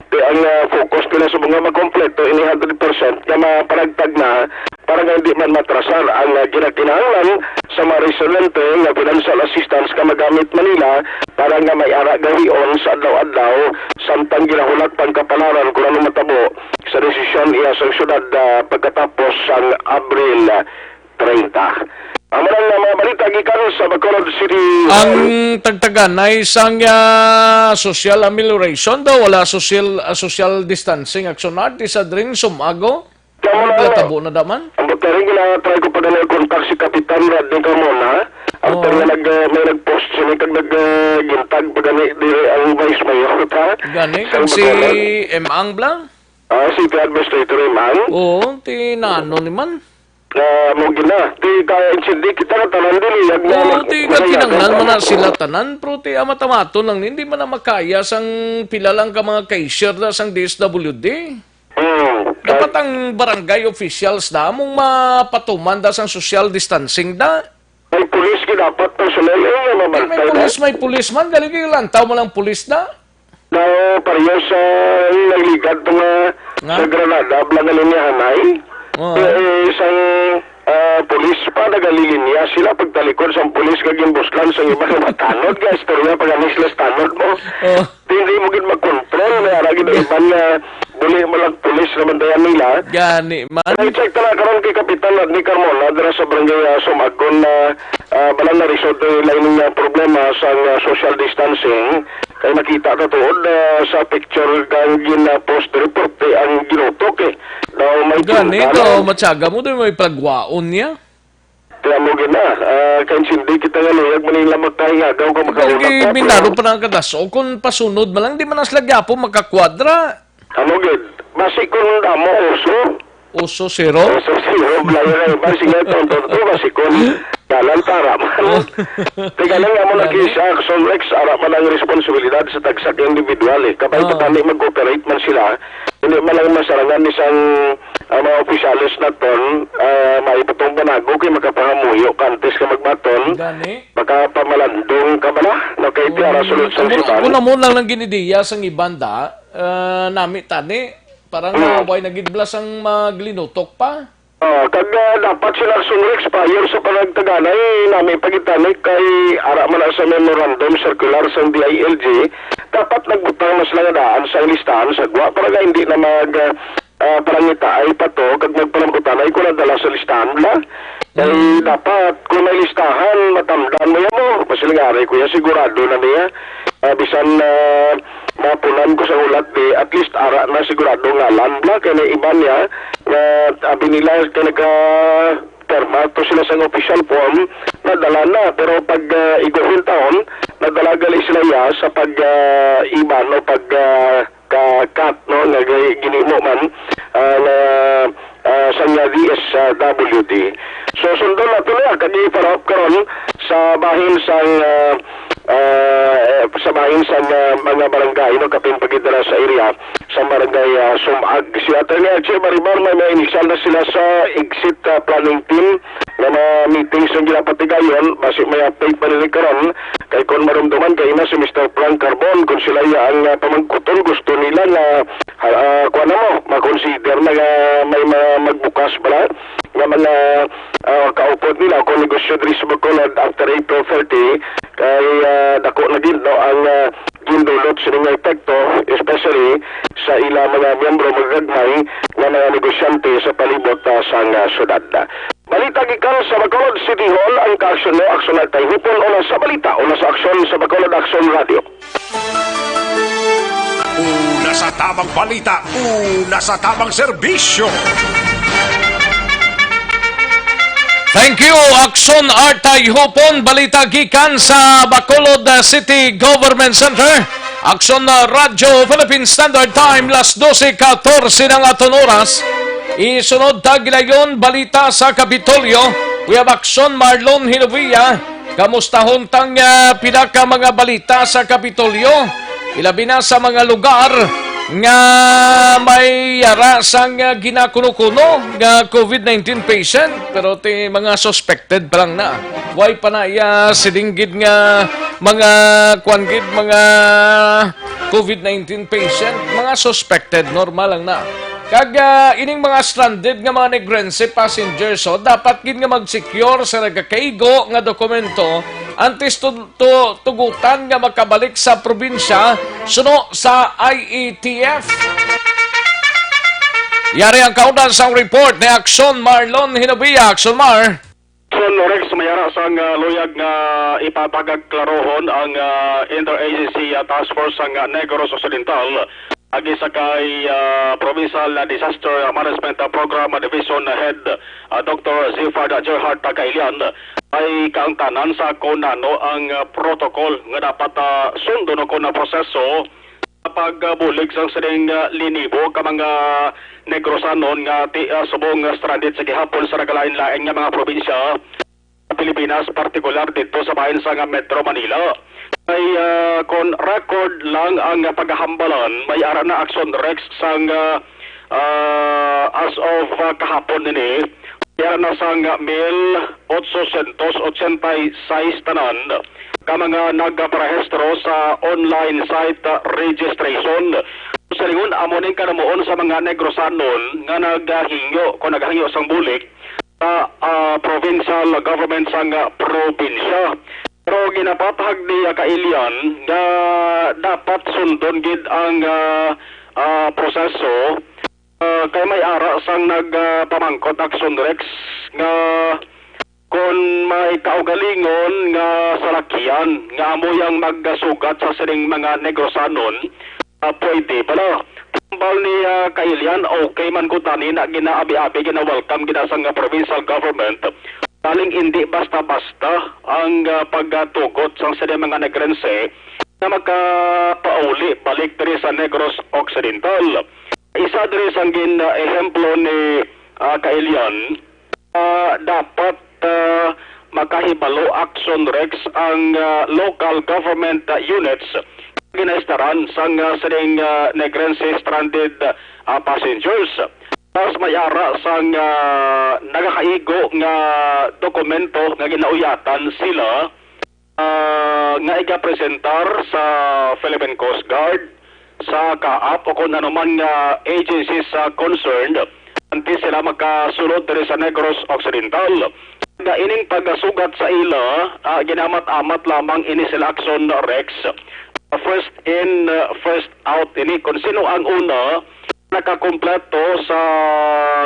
ti ang, ah, focus nila sa mga makompleto ini hundred percent nga mapanagtag na para nga hindi man matrasar ang, ah, ginakinahanglan sa mga residente nga financial assistance nga magamit man nila para nga may ara gahion sa adlaw-adlaw, samtang ginahulat pang kapalaran kung ano matabo sa desisyon iya sa syudad, ah, pagkatapos sang Abril, ah, treinta. Amo na ang mga balita gikan sa Bacolod City. Ang tagtaganay sang, ah, social amelioration daw, wala social, ah, social distancing action art, isa dring sumago. Kamo na, Natabo na daman? Ang butari, gina-try ko pa gani contact si Kapitan Rodney Carmona. After Oo. nga nag, ah, may nag-post sini kag nag, ah, gintag pa gani diri ang Vice Mayor, ta? Gani, Sa kag si Bacolod. M. Ang bla? Ah, City Administrator M. Ang? Oo, ti nano ni man. Nga mo gina. Ti kaya intindi kita nga tanan dili, yag na Oo, mag-, ti magayatan nagkinanglan man na. na sila tanan, pero ti amat-amaton lang, hindi man na makaya sang pila lang ka mga cashier na sang D S W D. Hmm. Dapat ang barangay officials na among mapatuman da sang social distancing da. May pulis gid dapat personnel, eh, nga Di may mamantay na. pulis, may pulis man. Galing yung lantaw mo lang pulis da. Na pareho sa nagligad to nga Nga? sa Granada, bla nga linyahanay. Oo. Eh, isang, ah, pulis pa, nagalilinya sila pagtalikod sa pulis nga gimbuslan sa iba nga matanod. Nga istorya pa gani sila sa tanod mo. Oo. Hindi mo gid makontrol, may ara gid ang iban nga buli mo lang pulis na bantayan nila. Gani man. Kay check ta na karon kay Kapitan Rodney Carmona dira sa barangay, ah, Sumagon na, ah, bala na result nila ining, ah, problema sa, ah, social distancing. Kay nakita ta tuod, ah, sa picture kang gin-, ah, post report, eh, ang ginutok, eh. Daw may Gani, tunggal. Daw matyaga mo, daw may palagwaon niya. Kaya mo gina, ah, kay sindi kita nga luyag Manila magkahingagaw ka Kay makauna pa, bintaro pero pa na ang kadaso. Kung pasunod man lang, di man na sila gyapo makakwadra. Ano gid? Basi kung damo uso. Uso zero? Uso zero, blaya na iba. Sige, tonton to, basi kung dalan para man. Oh. Teka lang, amo na Dali. Kisa, Action Rex, ara man ang responsibilidad sa tagsa ka individual, eh. Kabay Oh. pa tani mag-cooperate man sila, hindi man lang masarangan ni sang, ah, mga opisyales naton, ah, maipatong panago kay makapangamuyo ka antes ka magbaton. Gani? Makapamalandong ka bala, no? Kay tiara Mm, sulod sa kung, siman. Kung amo lang ang ginidiya sang iban da, ah, nami tani, parang, Hmm. ah, way nagidblas ang maglinutok pa. Ah, kag, ah, dapat sila Action Rex prior sa panagtaganay, nami pagitani kay ara man na sa memorandum circular sang D I L G, dapat nagbutang na sila nga daan sa listahan sa gwa para nga hindi na mag, ah, ah, palangitaay pa to, kag magpanamkutanay kung nadala sa listahan bala. Kay Mm. dapat, kung may listahan, matamdan mo yan mo. Masilingari ko yan, sigurado na niya. Ah, bisan, ah, mapunan ko sa ulat, di, at least, ara na sigurado ngalan bala. Kay may iba niya, nga, abi nila, kay nagka-, perma to sila sa official form, nadala na. Pero pag, ah, iguhon taon, nadala gali sila ya sa pag, ah, iban o pag, ah, ka-cut, no, nga gi-, ginimo man, ah, na, ah, sa nga D S W D. So, sundon nato na, kag i-follow up karon sa bahin sang, ah, ah, eh, sa bahin sang, ah, mga barangay, no, kapin pagidara sa area sa barangay, ah, Sumag. Si Attorney Archie Baribar, may mga inisyal na sila sa exit, ah, planning team nga mga meetings ang ginapatigayon, basi may update pa nila karon. Kay kon marumduman kay ina si Mister Frank Carbon, kon sila iya ang, ah, pamangkuton, gusto nila nga, ah, ah, kuwan na mo, makonsider na nga may ma-, magbukas bala nga mga, ah, kaupod nila kung negosyo diri sa Bacolod after April thirty, kay, ah, dako na gid, no, ang, ah, gindulot sini nga epekto, especially sa ila mga miyembro magagmay nga mga negosyante sa palibot, ah, sang, ah, syudad. Balita gikan sa Bacolod City Hall, ang kaaksyon mo, Aksyon Altay Hupon, una sa balita, una sa aksyon sa Bacolod Aksyon Radio. Una sa tamang balita, una sa tamang serbisyo. Thank you, Aksyon Altay Hupon. Balita gikan sa Bacolod, uh, City Government Center. Aksyon, uh, Radyo Philippine Standard Time, las dose katorse ng aton oras. Isunod ta gilayon balita sa Kapitolyo. We have Aksyon Marlon Hinovia. Kamustahon tang, ah, pila ka mga balita sa Kapitolyo. Ilabi na sa mga lugar nga may yara sang, ah, ginakuno-kuno nga covid nineteen patient, pero ti mga suspected pa lang na. Way pa na iya silinggid nga mga, kwan gid, mga covid nineteen patient, mga suspected, normal lang na. Kag, ah, ining mga stranded nga mga Negrense passengers, so, dapat gid nga mag-secure sa nagakaigo nga dokumento antes to, to tugutan nga makabalik sa probinsya suno sa I A T F. Yari ang kaundan sang report ni Aksyon Marlon Hinobia. Aksyon Mar. Son Rex, may ara sang, ah, luyag nga ipatagag klarohon ang, ah, Interagency, ah, Task Force sang, ah, Negros Occidental agi sa kay, ah, Provincial, ah, Disaster Management, ah, Program, ah, Division Head, ah, Doktor Zifard, ah, Gerhard Tagailian. May kaangtanan sa kon ano ang, ah, protocol nga dapat, ah, sundon o kon ang proseso sa pagbulig sang sining, ah, linibo ka mga Negrosanon nga ti-, ah, subong nga stranded sa gihapon sa nagalain-lain nga mga probinsya sa Pilipinas, partikular didto sa bahin sang Metro Manila. Kay, ah, kon record lang ang paghambalan, may ara na Aksyon Rex sang, ah, ah, as of, ah, kahapon ini, may ara na sang mil otsosyentos otsenta y seis tanan ka mga nagparehistro sa online site, ah, registration. Sa lingon, amo ning kanamuon sa mga Negrosanon nga naghangyo, kung naghangyo sang bulig sa, ah, provincial government sang, ah, probinsya. Pero ginapatahag ni, ah, Kailian nga dapat sundon gid ang, ah, ah, proseso Ah, kay may ara sang nagpamangkot, Action Rex, nga kon may kaugalingon nga salakyan nga amo yang magsugat sa sining mga Negrosanon, ah, pwede bala. Tambal ni, ah, Kailian, okay man gud tani na ginaabi-abi, gina-welcome gina sang, ah, provincial government. Baling indi basta-basta ang, ah, pagtugot sang sining mga Negrense nga makapauli balik diri sa Negros Occidental. Isa diri sang gin, ah, ehemplo ni, ah, Kailian, ah, dapat, ah, makahibalo, Action Rex, ang, ah, local government, ah, units ginaistaran sang, ah, sining, ah, Negrense stranded, ah, passengers. Mas may ara sang, ah, nagakaigo nga dokumento nga ginauyatan sila, ah, nga igapresentar sa Philippine Coast Guard, sa CAAP, o kon anuman nga agencies sa concerned, antes sila makasulod diri sa Negros Occidental. Nga ining pagsugat sa ila, ah, ginamat-amat lamang ini sila, Action Rex. First in, ah, first out ini. Kung sino ang una nakakumpleto sa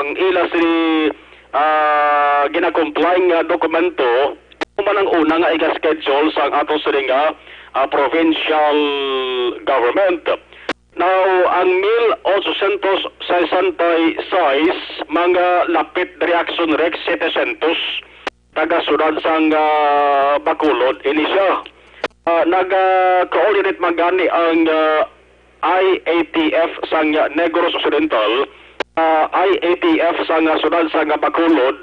ila sini, ah, ginakomply nga dokumento, human ang una nga iga-schedule sang ato sini nga, ah, provincial government. Now, ang mil ochocientos sesenta y seis, mga lapit diri, Action Rex, setecientos taga siyudad sang, ah, Bacolod ini siya. Ah, naga-coordinate man gani ang, ah, I A T F sang Negros Occidental, ah, I A T F sang siyudad sang Bacolod,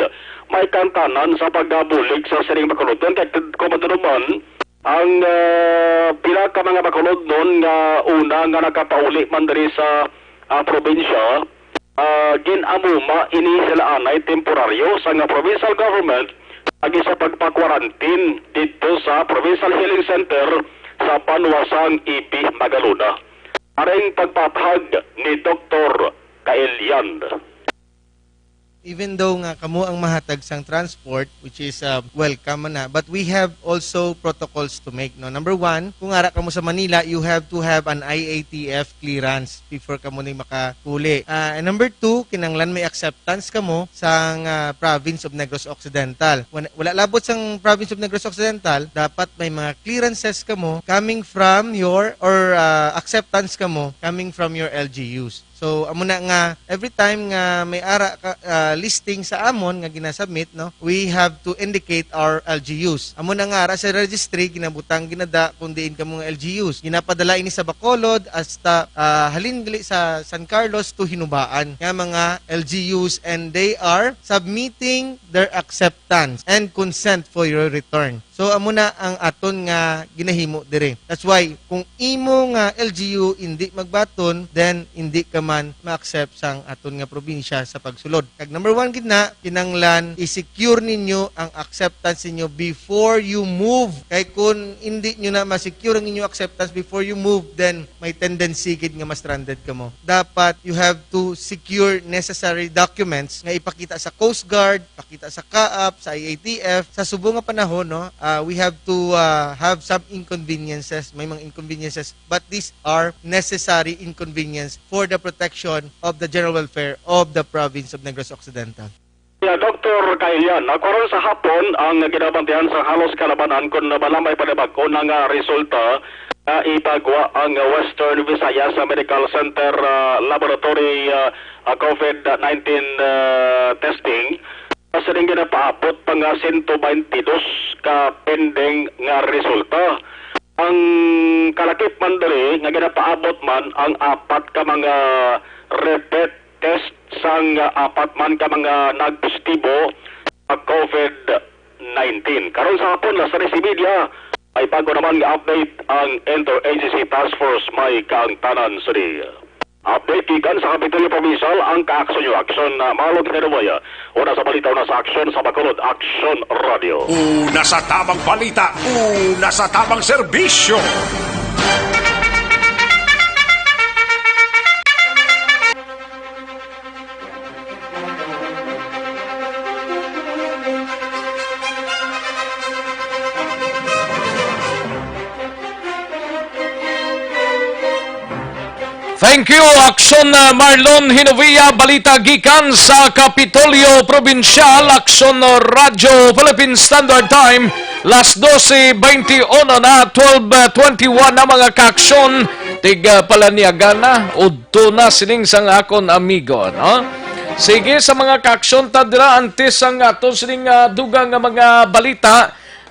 may kaangtanan sa pagbulig sa sining Bacolodnon. Kay kung matuod man, ang, ah, pila ka mga Bacolodnon nga una nga nakapauli man diri sa, ah, probinsya, ah, gin-amuma ini sila anay temporaryo sang provincial government agi sa pagpa-quarantine didto sa Provincial Healing Center sa Banwa sang Ibi, Magalona. Aring pagpahayag ni Doktor Kailian. Even though nga kamo ang mahatag sang transport, which is, uh, welcome man na, but we have also protocols to make, no? Number one, kung ara kamo sa Manila, you have to have an I A T F clearance before kamo ni makauli. Ah, and number two, kinahanglan may acceptance kamo sang, ah, province of Negros Occidental. Wala, wala labot sang province of Negros Occidental, dapat may mga clearances kamo coming from your, or, ah, acceptance kamo coming from your L G Us. So, amo na nga, every time nga may ara ka, ah, listing sa amon nga ginasubmit, no, we have to indicate our L G Us. Amo na nga, ara sa registry, ginabutang, ginada kung diin kamo nga L G Us. Ginapadala ini sa Bacolod, hasta, ah, halin gali sa San Carlos to Hinubaan nga mga L G Us, and they are submitting their acceptance and consent for your return. So, amo na ang aton nga ginahimo diri. That's why, kung imo nga L G U indi magbaton, then indi ka man ma-accept sang aton nga probinsya sa pagsulod. Kag number one gid na, kinahanglan i-secure ninyo ang acceptance ninyo before you move. Kay kung indi nyo na ma-secure ang inyo acceptance before you move, then may tendency gid nga ma-stranded kamo. Dapat you have to secure necessary documents nga ipakita sa Coast Guard, pakita sa CAAP, sa I A T F. Sa subong nga panahon, no, ah, we have to, ah, have some inconveniences. May mga inconveniences, but these are necessary inconvenience for the protection of the general welfare of the province of Negros Occidental. Yeah, Doktor Kailian, ah, karon sa hapon ang ginabantihan sa halos kalabanan kung bala may panibag-o na nga resulta nga ipagwa ang Western Visayas Medical Center, ah, Laboratory, ah, ah, COVID nineteen, ah, testing. Sa sining ginapaabot pa nga sento baynte dos ka pending nga resulta. Ang kalakip man diri nga ginapaabot man ang apat ka mga repeat test sang apat man ka mga nagpositibo sa COVID nineteen. Karon sa hapon, las tres y media, may bago naman nga update ang Interagency Task Force, may kaangtanan sa di. Update gikan sa Kapitolyo Provincial, ang Kaaksyon Nyo Aksyon, na Marlon Kinerubaya. Una sa balita, una sa aksyon, sa Bacolod Aksyon Radio. Una sa tamang balita, una sa tamang serbisyo. Thank you, Aksyon, uh, Marlon Hinovia. Balita gikan sa Kapitolyo Probinsyal, Aksyon, uh, Radyo Philippine Standard Time, las dose veintiuno na, twelve twenty-one na, mga kaaksyon. Tig, uh, Palaniagan na, udto na sining sang akon amigo, no? Sige, sa mga kaaksyon ta dira, antes ang ato sining, uh, dugang nga mga balita,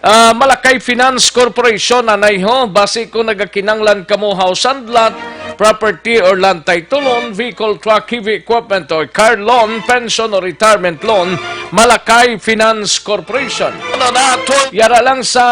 Ah, Malakay Finance Corporation, anay ho, basi kung nagakinanglan kamo house and lot, property or land title loan, vehicle, truck, heavy equipment, or car loan, pension or retirement loan, Malakay Finance Corporation. Ano na to? Yara lang sa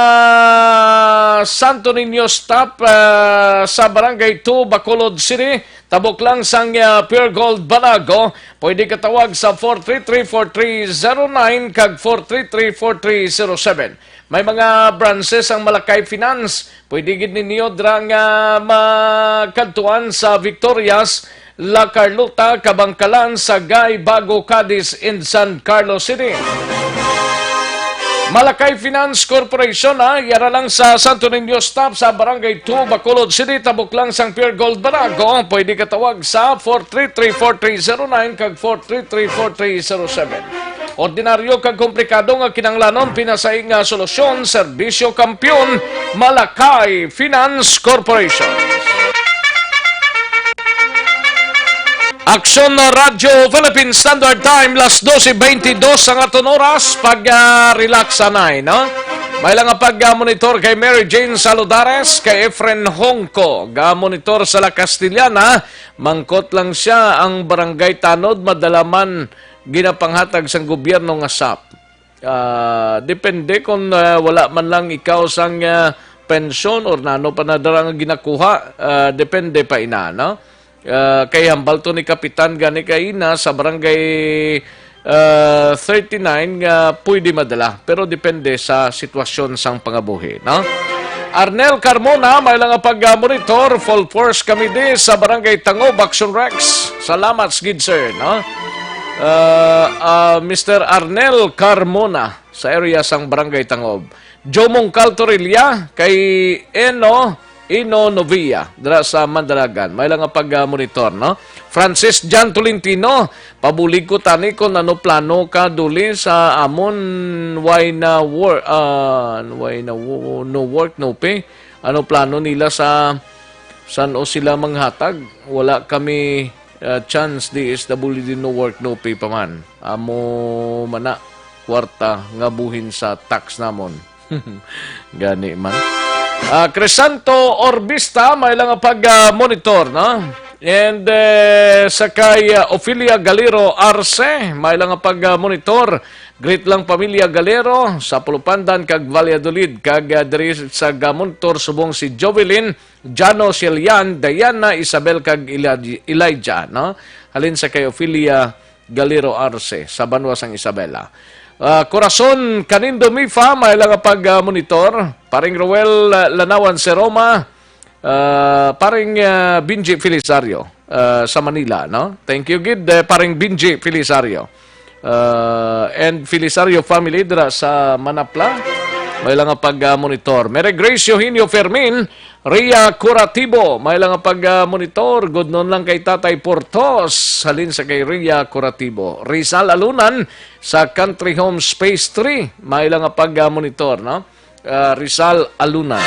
Santo Niño Stop, ah, sa Barangay two, Bacolod City, tabok lang sang, ah, Pure Gold Banago, pwede katawag sa four three three, four three zero nine kag four three three, four three zero seven. May mga branches ang Malakay Finance. Pwede gid ninyo dira nga makadtuan sa Victorias, La Carlota, Kabangkalan, Sagay, Bago, Cadiz, and San Carlos City. Malakay Finance Corporation, ha, yara lang sa Santo Niño Stop sa Barangay two, Bacolod City, tabok lang sang Pure Gold Banago. Pwede katawag sa four three three, four three zero nine kag four three three, four three zero seven. Ordinaryo kag komplikado nga kinahanglanon, pinasahi nga solusyon, serbisyo kampiyon, Malakay Finance Corporation. Aksyon na Radyo Philippine Standard Time, las dose veintidós ang aton oras. Pag, ah, relax anay, no? May lang nga pag-monitor kay Mary Jane Saludares, kay Efren Hongko. Ga-monitor sa La Castellana, mangkot lang siya, ang barangay tanod madala man ginapanghatag sang gobyerno nga sap. Ah, depende kung, ah, wala man lang ikaw sang, ah, pensyon or nano pa na dara nga ginakuha, ah, depende pa ina, no? Ah, kay hambal to ni Kapitan gani kaina sa barangay, ah, thirty-nine nga pwede madala, pero depende sa sitwasyon sang pangabuhi, no? Arnel Carmona, may lang nga pag-monitor, full force kami di sa Barangay Tangob, Action Rex. Salamat, good sir, no? Ah, ah, Mister Arnel Carmona sa area sang Barangay Tangob. Jomong Caltorilla kay Eno, Ino Novia, dira sa Mandalagan. May lang nga pag-monitor, no? Francis John Tolentino, pabulig ko tani kung ano plano ka duli sa amon, why na wor-, ah, why na wo-, no work, no pay? Ano plano nila sa san o sila manghatag? Wala kami, ah, chance, D S W D, no work, no pay pa man. Amo man na kwarta nga buhin sa tax namon. Gani man. Ah, Crisanto Orbista, may lang nga pag, ah, monitor, no? And, eh, sa kay, ah, Ophelia Galero Arce, may lang nga pag, ah, monitor. Greet lang pamilya Galero sa Pulupandan kag Valladolid, kag, ah, diri sa gamonitor subong si Jovelyn, Jano, Silian, Diana, Isabel, kag Elij-, Elijah, no? Halin sa kay Ophelia Galero Arce sa banwa sang Isabela. Ah, Corazon Canindo Mifa, may lang nga pag, ah, monitor. Paring Roel, ah, Lanawan Seroma, ah, Paring, ah, Benji Felisario, ah, sa Manila, no? Thank you gid, eh, Paring Benji Felisario. Ah, and Felisario family dira sa Manapla. May lang nga pag, ah, monitor. Mere Grace Eugenio Fermin, Ria Curatibo, may lang nga pag, ah, monitor. Good noon lang kay Tatay Portos, halin sa kay Ria Curatibo. Rizal Alunan, sa Country Homes Phase three, may lang nga pag, ah, monitor, no? Ah, Rizal Alunan.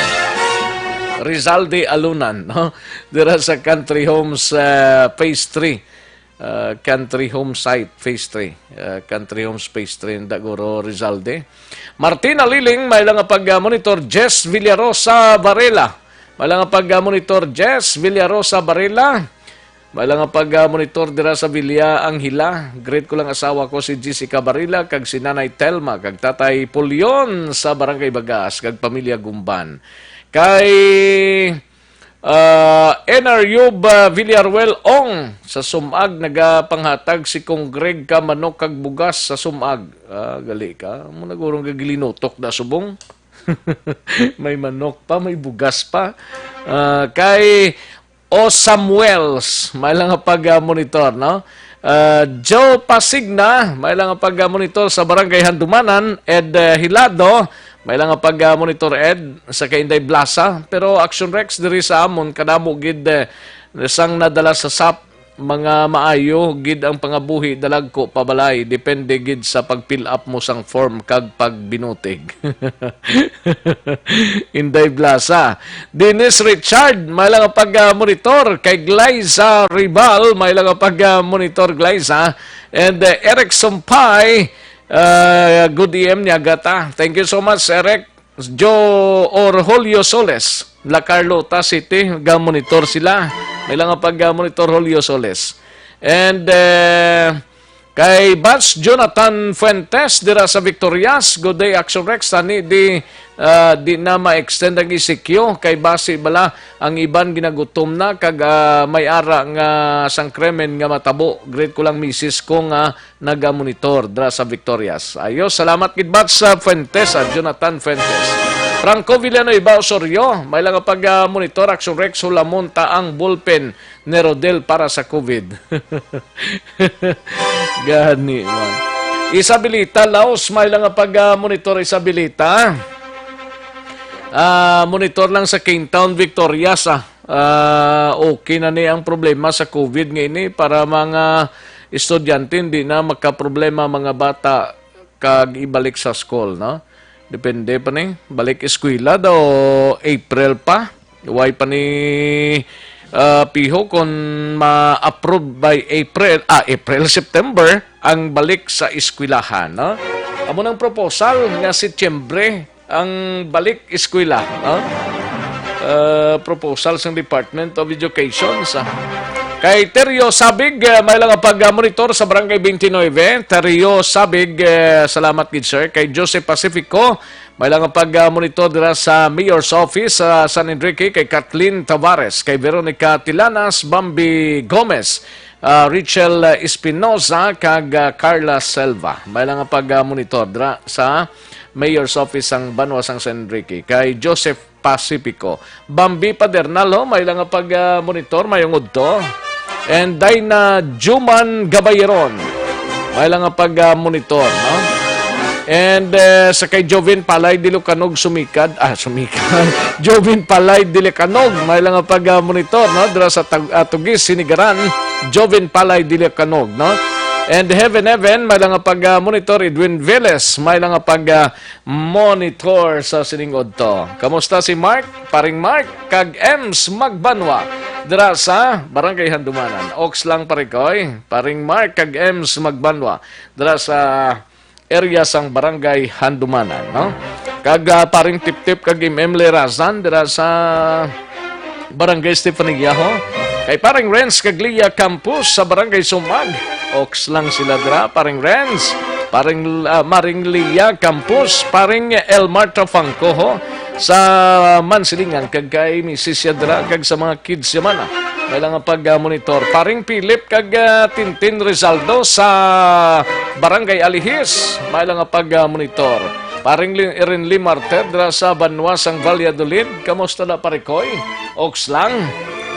Rizal de Alunan, no? Dira sa Country Homes, ah, Phase three. Ah, Country Home Site Phase three. Ah, Country Homes Phase three, Daguro, Rizalde. Martina Liling, may lang nga pag-monitor. Jess Villarosa Varela, may lang nga pag-monitor. Jess Villarosa Varela, may lang nga pag-monitor dira sa Villa Angela. Greet ko lang asawa ko si Jessica Varela kag si Nanay Telma kag Tatay Pulion sa Barangay Bagas kag pamilya Gumban. Kay Ah, N R U ba Villarruel Ong sa Sumag, nagapanghatag si Kong Greg ka manok kag bugas sa Sumag. Ah, gali ka. Mo nagurong ka gilinutok da subong. May manok pa, may bugas pa. Ah, kay O Samuels, may lang nga pag-monitor, no? Ah, Joe Pasigna, may lang nga pag-monitor sa Barangay Handumanan. Ed, eh, Hilado, May lang nga pag-, ah, monitor, Ed, sa kay Inday Blasa. Pero Action Rex, diri sa amon, kadamo gid, eh, sang nadala sa sap, mga maayo gid ang pangabuhi, dalagko pabalay. Depende gid sa pag-fill up mo sang form kag pagbinutig. Inday Blasa. Dennis Richard, may lang nga pag-, ah, monitor. Kay Glyza Rival, may lang nga pag-, ah, monitor, Glyza. And, eh, Eric Sumpay, ah, good E M niya, gata. Thank you so much, Eric. Joe or Julio Soles, La Carlota City, ga-monitor sila. May lang nga pag-, ah, monitor, Julio Soles. And, eh, kay Bats Jonathan Fuentes dira sa Victorias, good day, Action Rex, tani di, ah, di na ma-extend ang E C Q, kay basi bala ang iban ginagutom na, kag, ah, may ara nga sangkremen nga matabo. Greet ko lang misis ko nga naga-monitor dira sa Victorias. Ayo, salamat gid, Bats, ah, Fuentes, ah, Jonathan Fuentes. Franco Villanueva Osorio, may lang nga pag, ah, monitor, Action Rex, hulamon ta ang ballpen ni Rodel para sa COVID. Gani man. Isabelita Laos, may lang nga pag, ah, monitor, Isabelita. Ah, monitor lang sa Kingtown, Victorias, ah. Ah, okay na ni ang problema sa COVID nga ini para mga estudyante, hindi na magkaproblema mga bata kag ibalik sa school, no? Depende pa ni. Balik eskwela daw April pa. Way pa ni, ah, piho kung ma-approve by April, ah, April, September ang balik sa eskwelahan, no? Amo nang proposal nga Setyembre ang balik eskwela, no? Uh, proposal sang Department of Education sa kay Terio Sabig, eh, may lang pag-monitor sa Barangay twenty-nine. Terio Sabig, eh, salamat gid, sir. Kay Joseph Pacifico, may lang pag-monitor dira sa Mayor's Office sa San Enrique. Kay Kathleen Tavares, kay Veronica Tilanas, Bambi Gomez, ah, Rachel Espinosa, kag, ah, Carla Selva. May lang pag-monitor dira sa Mayor's Office sang banwa sang San Enrique. Kay Joseph Pacifico. Bambi Padernal, ho, may lang pag-monitor, mayong udto. And Dina Juman Gabayeron. May lang pag-monitor, no? And, eh, sa kay Jovin Palay Dilocanog, Sumikad, ah, Sumikad. Jovin Palay Dilocanog, may lang pag-monitor, no? Dira sa Tag-, ah, Tugis, Sinigaran, Jovin Palay Dilocanog, no? And Heaven Heaven, may lang pag-monitor, Edwin Velez, may lang pag-monitor sa sining udto. Kamusta si Mark? Paring Mark, kag Ems Magbanwa, dira sa Barangay Handumanan. Oks lang, pare ko, eh. Paring Mark kag Ems Magbanwa, dira sa area sang Barangay Handumanan, no? Kag, ah, paring Tiptip kag Im Emily Razan dira sa Barangay Stefania, ho. Kay paring Renz kag Lia Campos sa Barangay Sumag. Oks lang sila dira, paring Renz, paring, ah, maring Lia Campos, paring Elmar Trafangco, ho, sa Mansilingan, kag kay Misis Yadra, kag sa mga kids niya man, ah. May lang nga pag-monitor. Paring Philip kag, ah, Tintin Rizaldo sa Barangay Alihis, may lang nga pag-monitor. Paring Lin-, Erinly Marter dira sa banwa sang Valladolid. Kamusta na, pare koy? Oks lang?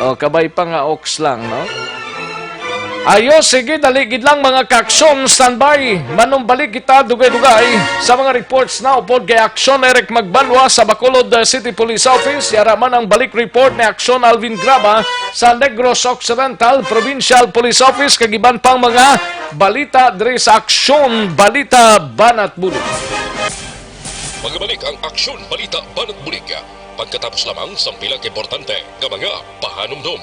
O, kabay pa nga oks lang, no? Ayo, sige, dali gid lang, mga kaaksyon, standby. Manumbalik kita dugay-dugay sa mga reports na upod kay Aksyon Eric Magbanwa sa Bacolod, uh, City Police Office. Yara man ang balik report ni Aksyon Alvin Graba sa Negros Occidental Provincial Police Office, kag iban pang mga balita diri sa Aksyon Balita Banat Bulig. Magbalik ang Aksyon Balita Banat Bulig pagkatapos lamang sang pila ka importante nga mga pahanumdom.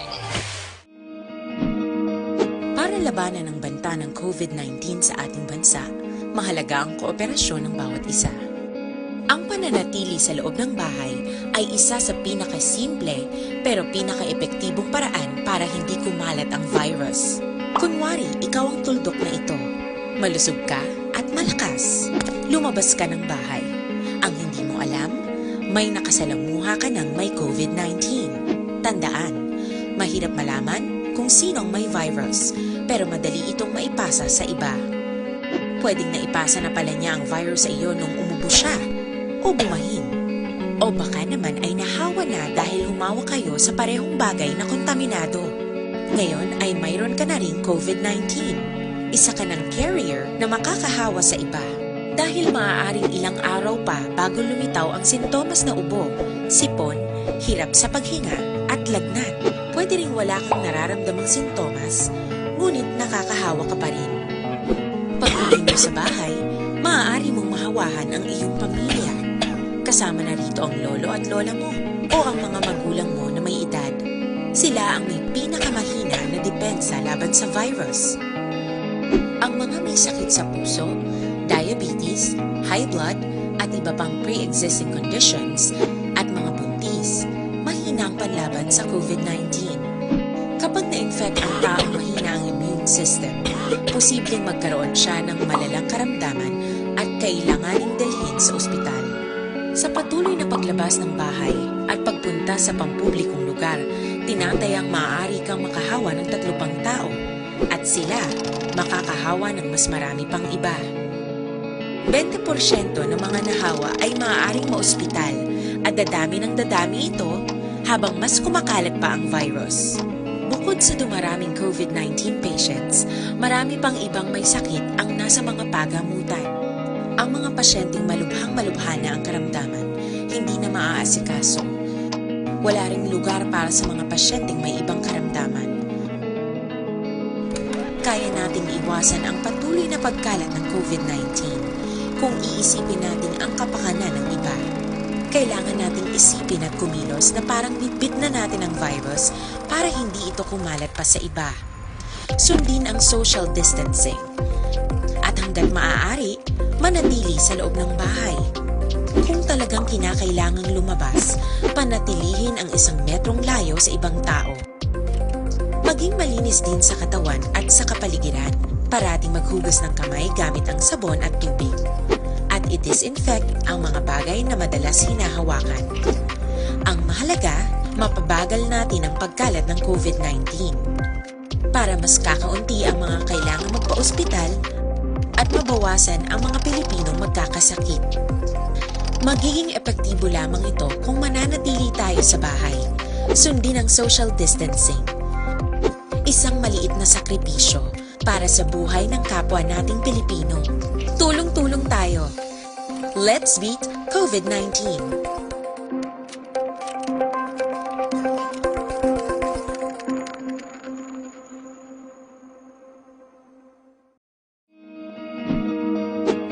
Para labanan ang banta ng COVID nineteen sa ating bansa, mahalaga ang kooperasyon ng bawat isa. Ang pananatili sa loob ng bahay ay isa sa pinakasimple pero pinakaepektibong paraan para hindi kumalat ang virus. Kunwari, ikaw ang tuldok na ito. Malusog ka at malakas. Lumabas ka ng bahay. Ang hindi mo alam, may nakasalamuha ka ng may COVID nineteen. Tandaan, mahirap malaman kung sino ang may virus, pero madali itong maipasa sa iba. Pwedeng naipasa na pala niya ang virus sa iyo nung umubo siya, o bumahin. O baka naman ay nahawa na dahil humawak kayo sa parehong bagay na kontaminado. Ngayon ay mayroon ka na ring COVID nineteen. Isa ka ng carrier na makakahawa sa iba. Dahil maaaring ilang araw pa bago lumitaw ang sintomas na ubo, sipon, hirap sa paghinga, at lagnat. Pwede ring wala kang nararamdamang sintomas, ngunit nakakahawa ka pa rin. Pag-uwi mo sa bahay, maaari mong mahawahan ang iyong pamilya. Kasama na rito ang lolo at lola mo o ang mga magulang mo na may edad. Sila ang may pinakamahina na depensa laban sa virus. Ang mga may sakit sa puso, diabetes, high blood, at iba pang pre-existing conditions, at mga buntis, mahina ang panlaban sa COVID nineteen. Kapag na-infect ang taong mahina ang immune system, posibleng magkaroon siya ng malalang karamdaman at kailanganing dalhin sa ospital. Sa patuloy na paglabas ng bahay at pagpunta sa pampublikong lugar, tinatayang maaari kang makahawa ng tatlo pang tao, at sila makakahawa ng mas marami pang iba. Bente porsyento ng mga nahawa ay maaaring maospital, at dadami ng dadami ito habang mas kumakalat pa ang virus. Bukod sa dumaraming COVID nineteen patients, marami pang ibang may sakit ang nasa mga pagamutan. Ang mga pasyenteng malubhang-malubha na ang karamdaman, hindi na maaasikaso. Wala ring lugar para sa mga pasyenteng may ibang karamdaman. Kaya nating iwasan ang patuloy na pagkalat ng COVID nineteen kung iisipin natin ang kapakanan ng iba. Kailangan nating isipin at kumilos na parang bitbit na natin ang virus para hindi ito kumalat pa sa iba. Sundin ang social distancing. At hanggat maaari, manatili sa loob ng bahay. Kung talagang kinakailangang lumabas, panatilihin ang isang metrong layo sa ibang tao. Maging malinis din sa katawan at sa kapaligiran. Parating maghugas ng kamay gamit ang sabon at tubig. At i-disinfect ang mga bagay na madalas hinahawakan. Ang mahalaga, mapabagal natin ang pagkalat ng COVID nineteen. Para mas kakaunti ang mga kailangang magpaospital at mabawasan ang mga Pilipinong magkakasakit. Magiging epektibo lamang ito kung mananatili tayo sa bahay. Sundin ang social distancing. Isang maliit na sakripisyo para sa buhay ng kapwa nating Pilipino. Tulong-tulong tayo. Let's beat COVID nineteen.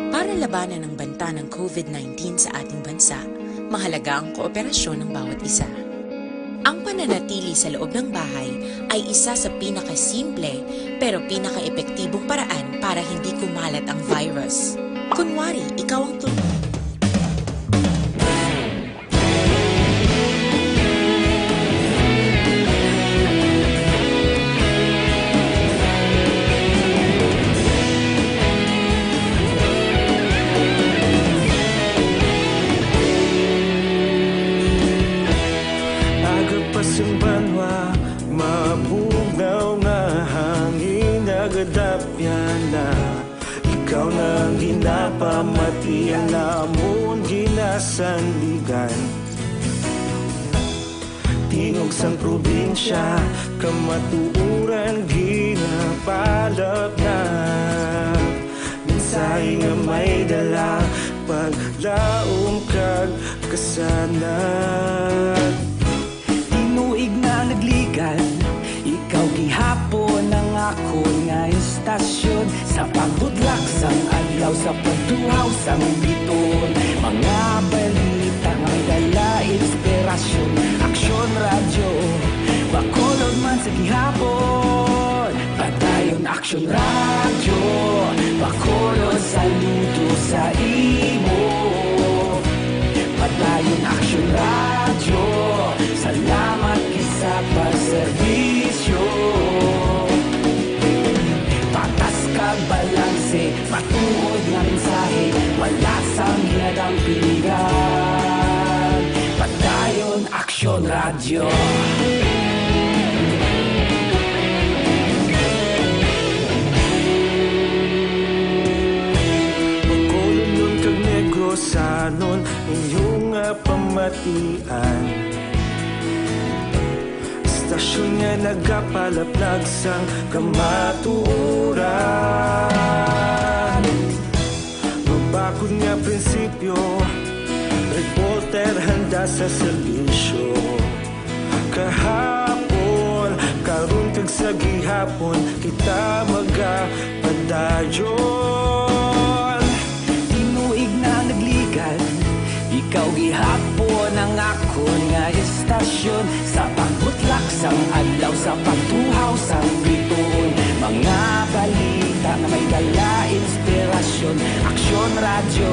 Para labanan ang banta ng COVID nineteen sa ating bansa, mahalaga ang kooperasyon ng bawat isa. Ang pananatili sa loob ng bahay ay isa sa pinakasimple pero pinakaepektibong paraan para hindi kumalat ang virus. Kunwari, ikaw ang tun- Agapas ang banwa, mabugnaw nga hangin, nagadapyan na. Ikaw na ang ginapamati, ang amon ginasandigan. Tingog sang probinsya, kamatuoran ginapalapnag. Mensahe nga may dala, paglaom kag kasanag. Tinuig na nagligan, ikaw gihapon ang akon nga istasyon. Sa pagbudlak sang adlaw, sa pagtuhaw sang biton, mga balita nga dala inspirasyon. Aksyon Radyo, Bacolod man sa gihapon. Padayon Aksyon Radyo, Bacolod, saludo sa imo. Padayon Aksyon Radyo, salamat gid sa pagserbisyo. Patas kag balanse, matuod nga mensahe, wala sang ginadampingan. Padayon Aksyon Radyo. Bacolodnon kag Negrosanon, inyo nga pamatian. Istasyon nga nagapalapnag sang kamatuoran. Ang Bakod nga prinsipyo, reporter handa sa serbisyo. Kahapon, karon kag sa gihapon, kita magapadayon. Tinuig na nagligad, ikaw gihapon ang akon nga istasyon. Sa pagbutlak sang adlaw, sa pagtuhaw sang bituon, mga balita nga may dala inspirasyon. Aksyon Radyo,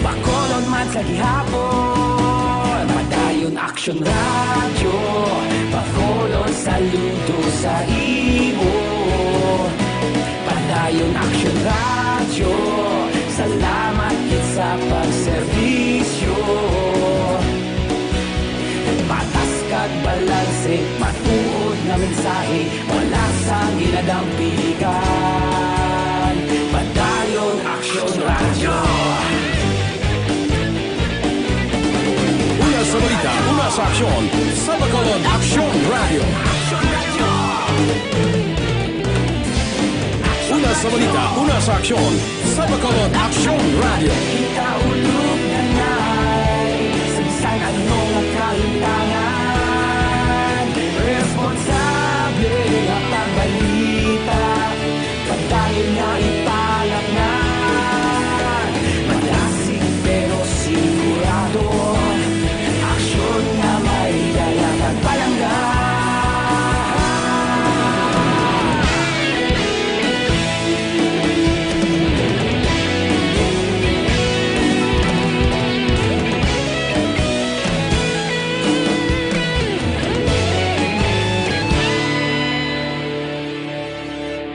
Bacolod man sa gihapon. Padayon Aksyon Radyo, Bacolod saludo sa imo. Padayon Aksyon Radyo, salamat gid sa pagserbisyo. Patas kag balanse, matuod nga mensahe, wala sang ginadampigan. Padayon Aksyon Radyo. Una sa balita, una sa aksyon, sa Bacolod Aksyon Radyo. Una sa balita, una sa aksyon, sa Bacolod Aksyon Radyo. Kita ulog na nai, sa bisan ano nga kalimtangan, responsable nga pagbalita. Padayon nga ipalatnan, madasig pero sigurado, aksyon nga may dala kag palangga.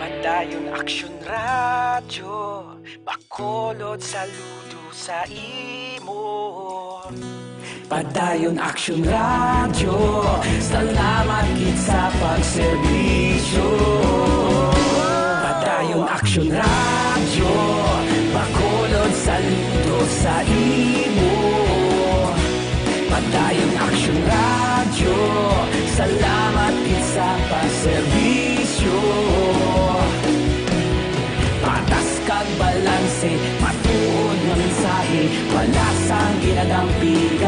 Padayon Aksyon Radyo, Bacolod saludo sa imo. Padayon Aksyon Radyo, salamat gid sa pagserbisyo. Padayon Aksyon Radyo, Bacolod saludo sa imo. Padayon Aksyon Radyo, salamat gid sa pagserbisyo. Patas kag balanse, matuod nga mensahe, wala sang ginadampigan.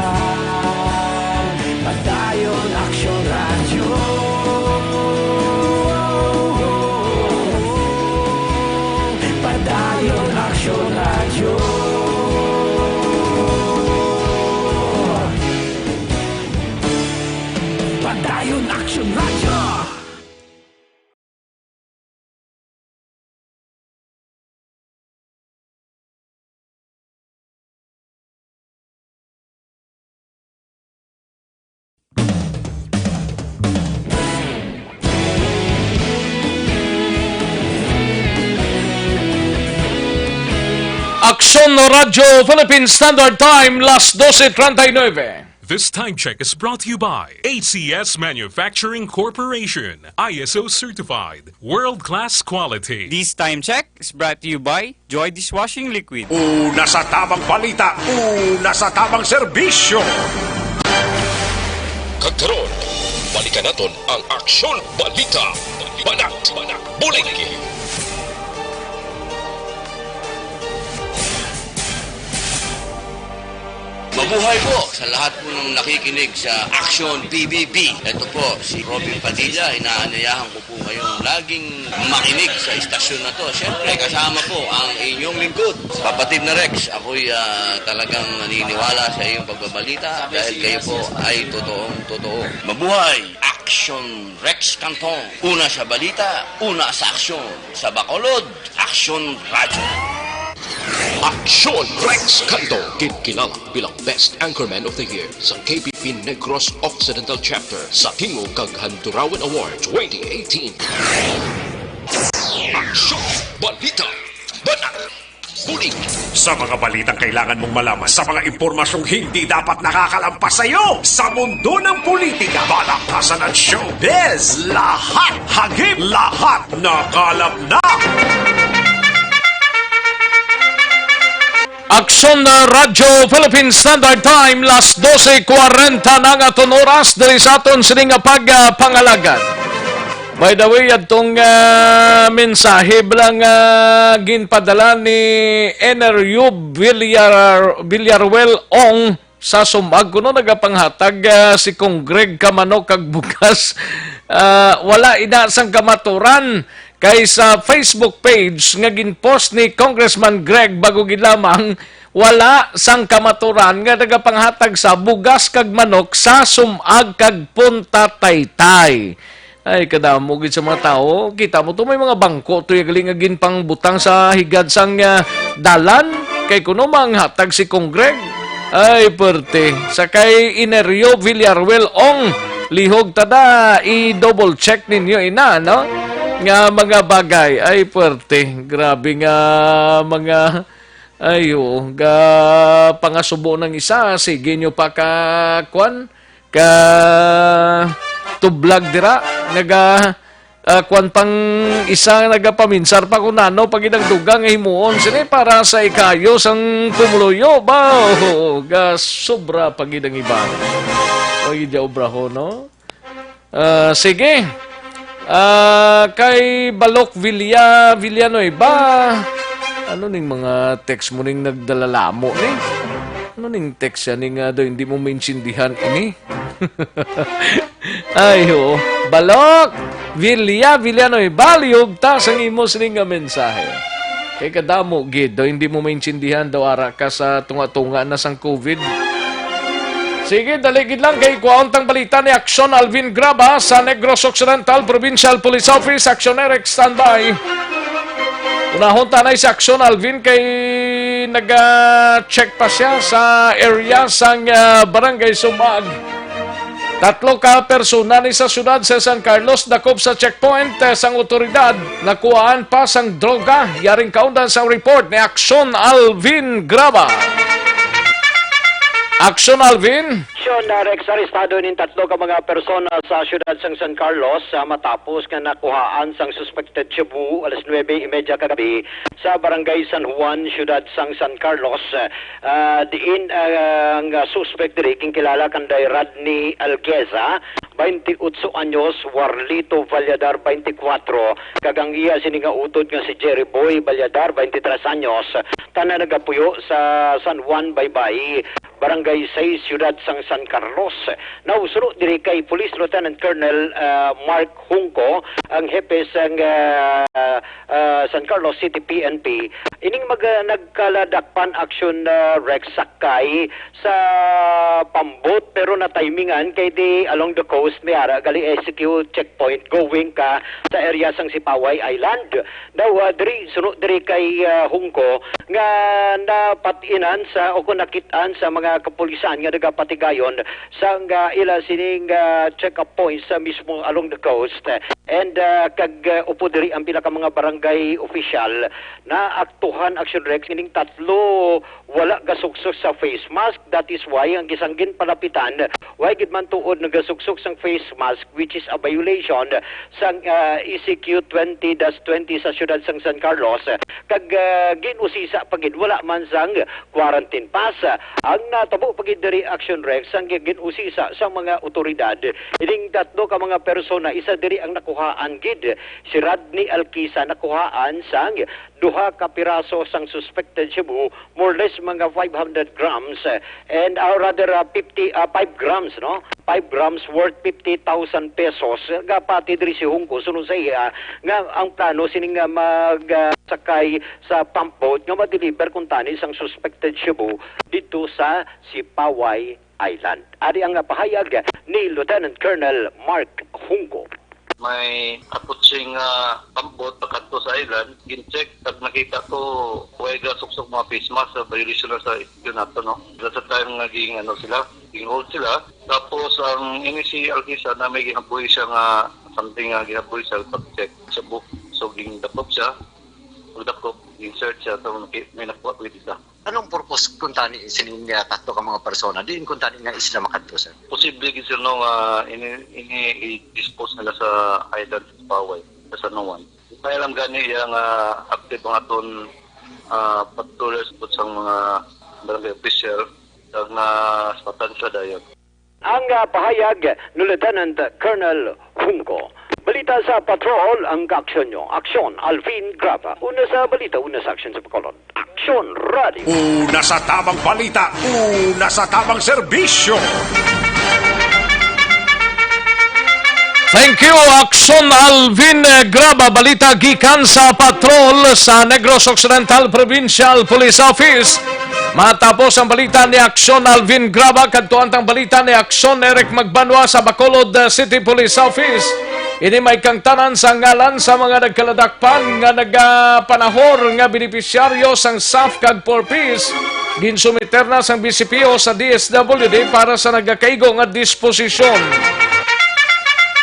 Padayon Aksyon Radyo. Padayon Aksyon Radyo. Padayon Aksyon Radyo. Aksyon Radyo Philippine Standard Time, las doce treinta y nueve. This time check is brought to you by A C S Manufacturing Corporation, I S O certified, world-class quality. This time check is brought to you by Joy Dishwashing Liquid. Una sa tamang balita, una sa tamang serbisyo. Kag karon, balikan naton ang Aksyon Balita. Banat, Banat, Bulig. Mabuhay po sa lahat po ng nakikinig sa Aksyon P B B. Ito po si Robin Padilla. Inaanyayahan ko po kayong laging makinig sa istasyon na to. Siyempre, kasama po ang inyong lingkod, Kapatid na Rex. Ako'y, ah, talagang naniniwala sa iyong pagbabalita dahil kayo po ay totoong totoo. Mabuhay! Aksyon Rex Cantong. Una sa balita, una sa aksyon. Sa Bacolod, Aksyon Radyo. Aksyon Rex Cantong, kinkilala bilang Best Anchorman of the Year sa K B P Negros Occidental Chapter sa Tingog kag Handurawan Award twenty eighteen. Aksyon, balita, banat, bulig. Sa mga balitang kailangan mong malaman, sa mga impormasyong hindi dapat nakakalampas sa iyo, sa mundo ng politika, balakasan at showbiz, lahat hagip, lahat nakalap na. Aksyon na Radyo Philippine Standard Time, las doce cuarenta na nga aton oras diri sa aton sini nga pagpangalagad. By the way, adtong ah, mensahe bala nga ginpadala ni Eneryub Villar Villarwel Ong sa Sumag, kuno nagapanghatag ah, si Kong Greg ka manok kag bugas. Ah, wala ina sang kamaturan kay sa Facebook page nga ginpost ni Congressman Greg bago gid lamang, wala sang kamaturan nga nagapanghatag sa bugas kag manok sa Sumag kag Punta Taytay. Ay, kadamo gid sa mga tawo. Kita mo to, may mga bangko to, yung galing nga ginpangbutang sa higad sang ah, dalan. Kay kuno manghatag si Kong Greg. Ay, perte. Sa kay Inerio Villarwel Ong, lihog tada, i-double check ninyo ina, no? Nga mga bagay. Ay, perte. Grabe nga mga, ay, oo, ga pangasubo ng isa. Sige nyo pa ka, kwan? Ka tublag dira, naga ah, kwan pang isa nagapaminsar pa kung nano pa gid ang dugang nga himuon sini para sa ikayo sang pumuluyo ba. Oh, ga sobra pa gid ang iba. O gid ya obraho, no? Ah, sige. Ah, kay Balok Villa Villanueva. Ano ning mga text mo ning nagdalalamo ni? Ano ning text siya ni nga daw hindi mo maintindihan ini? Ay, oo. Balok! Vilya, Vilya, no, ibaliyog ta sang imo sining nga mensahe. Kay kadamo gid daw hindi mo maintindihan daw ara ka sa tunga-tunga na sang covid. Sige, dali gid lang kay kuhaon tang balita ni Aksyon Alvin Graba sa Negros Occidental Provincial Police Office. Aksyon Eric, standby. Unahon tanay si Aksyon Alvin kay naga-check pa siya sa area sang ah, Barangay Sumag. Tatlo ka persona ni sa siyudad sa San Carlos dakop sa checkpoint eh, sang otoridad. Nakuhaan pa sang droga. Yaring kaundan sang report ni Aksyon Alvin Graba. Aksyon Alvin. Aksyon, ah, Rex, arestado ning tatlo ka mga persona sa siyudad sang San Carlos, ah, matapos nga nakuhaan sang suspected shabu alas nuebe y media kagabi sa Barangay San Juan, siyudad sang San Carlos. Ah, diin, ah, ang suspect diri ginkilala kanday Rodney Algueza, twenty-eight anyos, Warlito Valladar, twenty-four, kag ang iya sini nga utod nga si Jerry Boy Valladar, twenty-three anyos, tanan nagapuyo sa San Juan, Baybay, Barangay sais, siyudad sang San Carlos. Nausro diri kay Police Lieutenant Colonel, ah, Mark Junco, ang hepe sang, ah, ah, San Carlos City P N P. Ining mag-, ah, nagkaladakpan aksyon, ah, Rex, sakay sa pambot, pero natimingan kay di along the coast, may ara gali S Q checkpoint going ka sa area sang Sipaway Island. Daw, ah, diri, suno diri kay, ah, Junco, nga napatinan sa o kung nakit-an sa mga kapulisan nga nagapatigayon sang, ah, ila sining, ah, check-up points sa mismo along the coast. And, ah, kag, ah, upod diri ang pila ka mga barangay official, naaktuhan, Action Rex, ining tatlo wala gasuksok sa face mask. That is why ang isang ginpalapitan, wala gid man tuod nagasuksok sang face mask, which is a violation sang, ah, E C Q twenty dash twenty sa siyudad sang San Carlos. Kag, ah, gin-usisa pa gid, wala man sang quarantine pass. Ang natabo pa gid diri, Action Rex, ang gin-usisa sa mga otoridad. Ining tatlo ka mga persona, isa diri ang nakuhaan gid. Si Rodney Alquisa nakuhaan sang duha ka piraso sang suspected shabu, more or less mga five hundred grams, eh, and, or rather, ah, fifty, ah, five grams, no? Five grams worth fifty thousand pesos. Gapati diri si Junco, sunod sa iya, nga ang plano sining nga mag, ah, sakay sa pump boat nga ma-deliver kuntani sang suspected shabu dito sa Sipaway Island. Ari ang pahayag ni Lieutenant Colonel Mark Junco. May approaching, ah, pump boat pakadto sa island, gin-check, pag nakita ko, way ga suksok mga face mask, sa violation na sa yun nato, no? That's the time nga ging, ano sila, ging hold sila. Tapos ang ini si Alquisa na may ginabuhi siya nga something nga ginabuhi siya pag-check sa book. So, ging dakop siya. Pag dakop, ging search siya. So, may nakuha ko isa. Anong purpose kuntani sining, ah, tatlo ka mga persona? Diin kuntani nga isla makadto, sir? Posible gid, sir, no, nga ini, ini i-dispose nila sa island sa Paway, sa San Juan. May alam gani iya nga active ang aton, ah, patrollers, but sang mga barangay official, kag nasapatan sila dayon. Ang, ah, pahayag ni Lieutenant Colonel Junco. Balita sa Patrol ang kaaksyon nyo. Aksyon, Alvin Graba. Una sa balita, una sa aksyon sa Bacolod. Aksyon Radio. Una sa tabang balita, una sa tabang serbisyo. Thank you, Aksyon Alvin Graba. Balita gikan sa Patrol sa Negros Occidental Provincial Police Office. Matapos ang balita ni Aksyon Alvin Graba, kadtuan tang balita ni Aksyon Eric Magbanwa sa Bacolod, uh, City Police Office. Ini may kangtanan sa ngalan sa mga nagkaladakpan nga nagapanahor nga benepisyaryo sang SAF kag Four Ps. Ginsumiter na sang B C P O sa D S W D para sa nagakaigo nga disposisyon.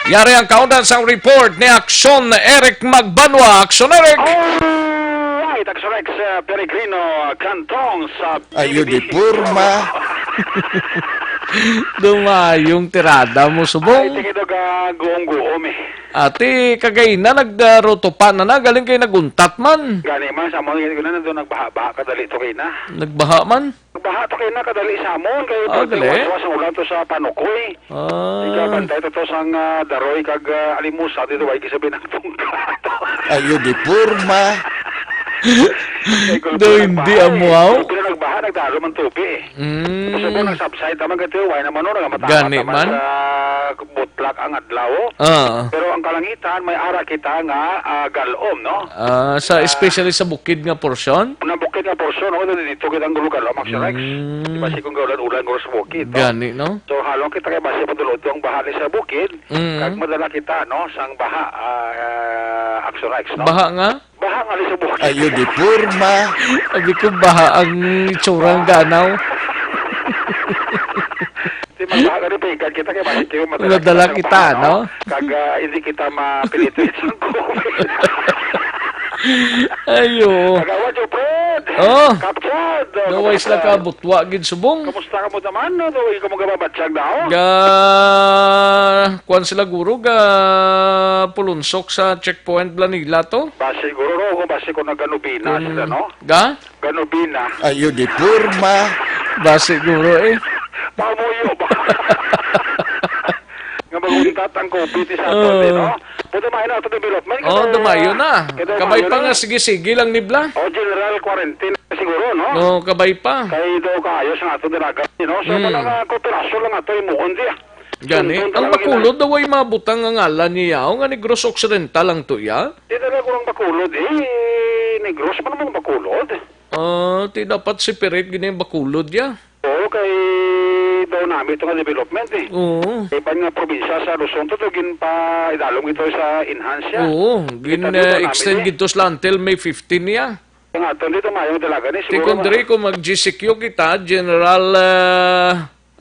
Yari ang kaundan sang report ni Aksyon Eric Magbanwa. Aksyon Eric! Alright, Aksyon Rex, uh, Peregrino Cantong sa Ayo di B B B. Porma. Dumayong tirada mo, Ay, subong. Sige daw ka guom-guom eh. Ati, kagay na, nag-, ah, roto pa na na, galing kay naguntat man. Gani man, sa mo, gani ko na, nandun nagbaha-baha kadali to kay na. Nagbaha man? Nagbaha to kay na, kadali sa amon, kay Ah, pwede gali? Waswas ang ulan to sa Panukoy. Ah. Ika bantay to, to sang, ah, Daroy kag, ah, Alimusa, dito, way gisabi ng tungka. Ayo di porma. Kay kultura Do hindi nagbaha, amo, eh. Aw? Kultura nagbaha, nagdalo man tupi, eh. Mm. Gusto mo nag-subside naman ka, tiyo, way naman, no, nagmatawa Gani naman man. Sa butlak ang adlaw. Ah. Pero ang kalangitan, may ara kita nga, ah, galom, no? Ah, sa, Ah. Especially sa bukid nga porsyon? Na bukid nga porsyon, no? Dito kita ang gulo galom, Max Rex. Mm. Di ba, si kung gaulan-ulan, gulo sa bukid, no? Gani, no? So, halong kita kay base pa dulot ang bahali sa bukid, Mm. kag madala kita, no, sang baha, ah, Action Rex, no? Baha nga? Baha nga ni sa bukid. Ayo di porma. Abi ko, baha ang itsura ng ganaw. Di, magbaha ka ni, pigad kita kay bakit kayo madala Madala kita kita, sa baha, no? No? Kag, ah, hindi kita mapilito sa COVID. Ayo. Kagawa, Joe Fred. Oh. Captured. Oh, Gaway sila kamusta? Kabutwa gid subong. Kamusta ka mo naman, no? Daw, ikaw mo gababatsag na, oh. Ga, kuwan sila, guro, ga pulunsok sa checkpoint bala nila to. Basi, guro, no? Kung basi ko nag-anubina Kung sila, no? Ga? Ganubina. Ayo di porma. Basi, guro, eh. Pamuyo ba? Nga maguntat ang COVID sa ato, Oh. Eh, no? Pero dumayo na ato development. Oh, kasi, dumayo ah, na. Kaya Kabay dumayo pa na. Nga, sige-sige lang nibla. Oh, general quarantine siguro, no? No, kabay pa. Kay daw kaayos ang ato dalaga, you know? So, Mm. muna nga kooperasyon lang ato, imuon di, ah. Gani, Sundon ang talaga Bacolod gina- daw ay mabutang nga ngalan niya, o nga Negros Occidental lang to, ya? Di talaga ko lang Bacolod, eh. Negros man naman Bacolod. Ah, ti dapat separate gini ang Bacolod, ya? Oo, kay daw nami ito nga development, eh. Oo. Iban nga probinsya sa Luzon, to, to, ginpa-idalom ito sa enhance, ya. Oo, Kita gin, nyo, uh, daw nami, extend eh. Gito sila until May fifteen, ya. Nga, to, dito mayo talaga, ni, Ti siguro kung nga diri, kung mag-G C Q kita, general, uh,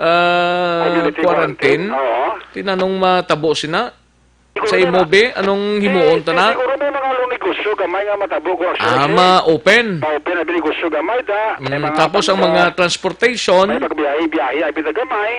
uh, Community quarantine, quarantine, oo. Tinanong matabo sina? Siguro Sa may imo, mga be, anong himuon Eh, ta na? Siguro may mga negosyo, gamay nga matabo ko, actually. Ah, ma-open. Ma-open, abi, negosyo gamay, da. May Mm, mga tapos ang pag-, mga ah, transportation. May pagbiyahe-biyahe, abi, da gamay.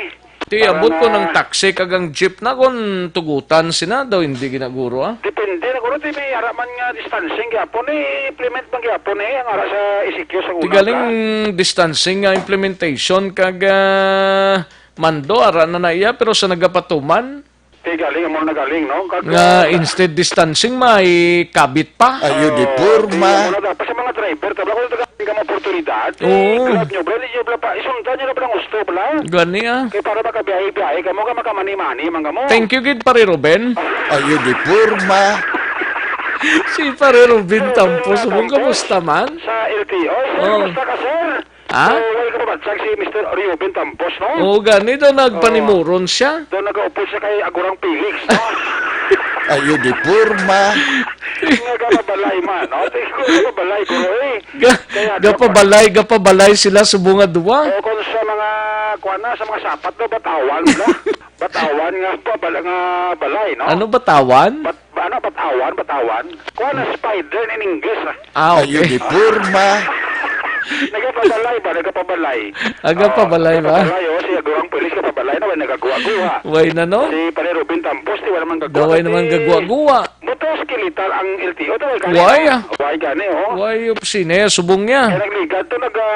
Ti, Para abot ko nga ng taxi kag ang jeep na kon tugutan sina daw, hindi ginaguro, ah. Depende na, guro, ti may ara man nga distancing gyapon, eh, implement man gyapon, eh, ang ara sa E C Q sa Ti una galing ka. Distancing nga implementation kag, ah, mando, ara na na iya, pero sa nagapatuman, Ti galing, amo na galing, no? Kag, nga ah, instead distancing, may kabit pa. Ayo di Oo, porma. Ti, amo na dapat sa mga driver, tabla ko taga nga mga oportunidad. Oo. I-grab nyo, bro, di nyo, bro, pa, isundan nyo na, bro, ang gusto, bro. Gani, ah. Kay para makabiyahe-biyahe kamo, ka makamani-mani man kamo. Thank you gid, Pare Ruben. Ayo di porma. Si Pare Ruben Tampos, Tampos. Mong kamusta man? Sa L T O, sir, Oh. Kumusta ka, sir? Ha? So, wala ka mabatsag si Mister Reuben Tampos, no? Oo, gani daw nagpanimuron Oo. Siya. Daw nagaupod siya kay Agurang Felix, no? Ayo di porma. Nga gapabalay man, no? Tingko gapabalay, guro, eh. Ga-, Kaya gapabalay, gapabalay sila subong nga duwa. O, kung sa mga, kuwan na, sa mga sapat daw, batawan, no? Batawan nga pabala-, nga balay, no? Ano, batawan? Bat-, ba-, ano, batawan, batawan? Kuwan na, spider in English, ah. Ah, okay. Ayo di porma. Nagapabalay ba? Nagapabalay. Nagapabalay ba? Oo, nagapabalay, oh, si Agurang Pulis nagapabalay na, wala nagaguwa-guwa. Way na, no? Si Pare Ruben Tampos, di wala man gagawa. Daway naman gagawa-guwa. Butos Kilital ang L T O, to, wala gani, Why, no? ah? Wala gani, oh. Why opisina ya? Subong niya. Kaya nagligad to, nag, ah,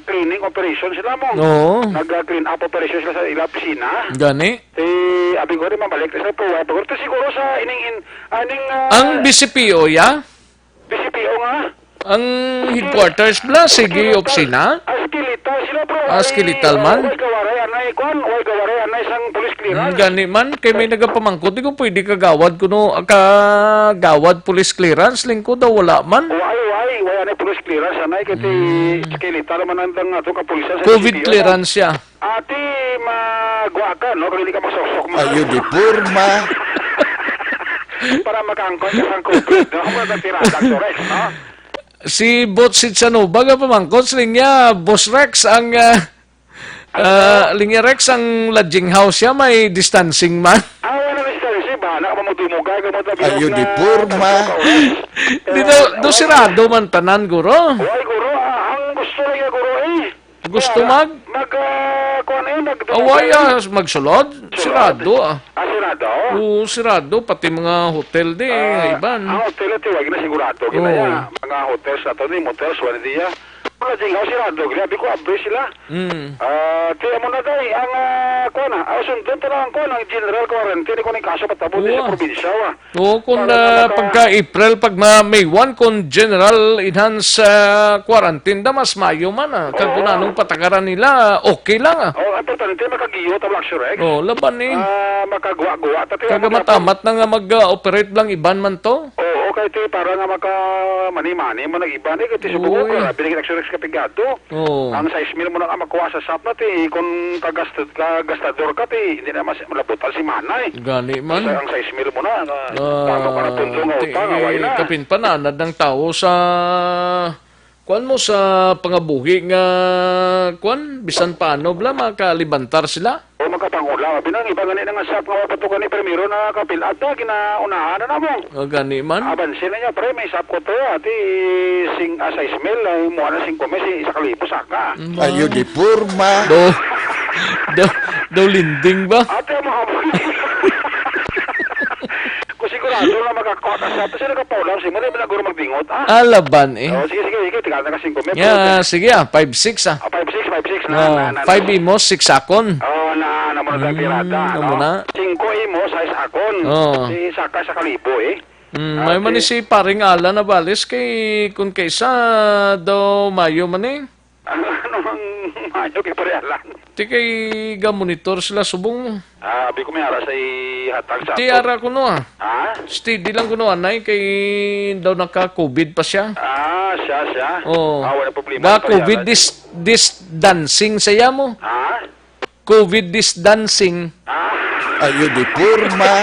cleaning operation sila mo. Oo. Nag, ah, clean up operation sila sa ila opisina. Gani. Si, abi ko rin, mabalik sa po. Abi ko rin, siguro sa ining, in, aning, ah, Ang B C P O ya? B C P O nga. Ang headquarters bala, sige, Skeletal. opisina? Ah, skeletal sila, bro. Ah, Ay, skeletal ah, man? Way gawaray, anay, kwan, way gawaray, anay, sang police clearance. Hmm, gani man, kay may nagapamangkot, di ko pwede kagawad kuno, kagawad police clearance, lingkod daw, wala man. Way, way, way, anay, police clearance, anay, kay ti Hmm. skeletal man ang dang ato kapulisan sa COVID C P O. clearance siya. Ati, magwa ka, no? Kung hindi ka masusok mo. Ayo, di porma. Para makaangkon ka sang COVID, no? Kung wala tirada, Rex, no? Si Bot Sitsanova nga pamangkot, linya, Boss Rex, ang, ah, Ano? ah, linya Rex, ang lodging house siya, may distancing man. Ah, wala na distancing ba? Nakapamutumugay ka mo, tabi Ayo, na di porma. Di Pero, daw, do wala. sirado man tanan, guro. Wala, guro. Ah, ang gusto lang niya, guro, eh. Gusto Kaya, mag- mag, ah, kuwan eh, mag- Away, ah, magsulod? Sulod. Sirado, ah. Ah, sirado? Oo, sirado. Pati mga hotel di, Ah, iban. Ang hotel ito, wag na sigurado. Oo. Kinaya, mga hotels na to, ni motels, wala diya. Wala diya, oh, sirado. Grabe ko, abre sila. Mm. Ah, kaya mo na, day, ang, ah, kuwan, ah, ang sundon to lang, kuwan, ang general quarantine, kung yung kaso patabo di sa Oo. probinsya, ah. Oo, kung, Para ah, maka- pagka April, pag ma-, May one, kung general enhanced, ah, quarantine da, mas mayo man, ah. Kag Oo. kung anong patakaran nila, okay lang, ah. Oh, importante, makagiyo, tabla, Action Rex. Oh, laban, eh. Ah, makagwa-gwa, ta, Kag kaya matamat na nga mag-operate lang iban man to. Oo, kay ti, para nga maka mani-mani mo nag-iban, eh, kay ti, subong ko, Uy. grabe na gid, Action Rex, kapigado. Oo. Ang sais mil mo na nga makuha sa sap na, ti, kung kagast-, kagastador ka, ti, hindi na mas malabutan si manay. Gani man. Sa, ang sais mil mo na, na, Ah, tama ka na pundo nga ti, utang, away na. Kapin pananad ng tao sa, kuwan mo, sa pangabuhi nga, kuwan, bisan paano, bla, makalibantar sila. O, makapangula, abi na, iba gani na nga sap nga wala pa to gani primero na kapil-at na, ginaunahan na namo. Ah, gani man. Abanse na niya, pre, may sap ko to, ati, sing, ah, sais mil, ay, muha na singko mil, si, isa ka libo, saka. Mm. Ayo, di porma. Do, do, do lending ba? Ate, mo hapon. Kung sigurado na makakuha ka sa, kasi nagkapaulaw, si mo, di ba na guro magdingot, ah? Alaban, eh. Oh, sige, sige, sige, tingnan na ka singko mil, Ya, pero sige, ah, five six, ah. Ah, five six, five six, na, Oh, na, na, na. five imos, six akon. Oh, na, na mo na Mm, tirada, amo no? na. Singko imo, sais akon. Oh. Si saka sa kalibo, eh. Mm, Ah, may man okay. si paring Alan Navales kay kun kaysa daw mayo man, eh. Ano ang mayo kay Pare Alan? Ti kay ga-monitor sila subong mo. Ah, abi ko may ara sa ihatag sa Ti ato. ara kuno, ah. Ha? Steady lang kuno, anay, kay daw naka-COVID pa siya. Ah, siya, siya. Oo. Ah, wala problema Ga sa Pare COVID Alan. dis-, dis-, dancing sa iya mo. Ha? COVID dis-, dancing. Ah. Ayo, di porma.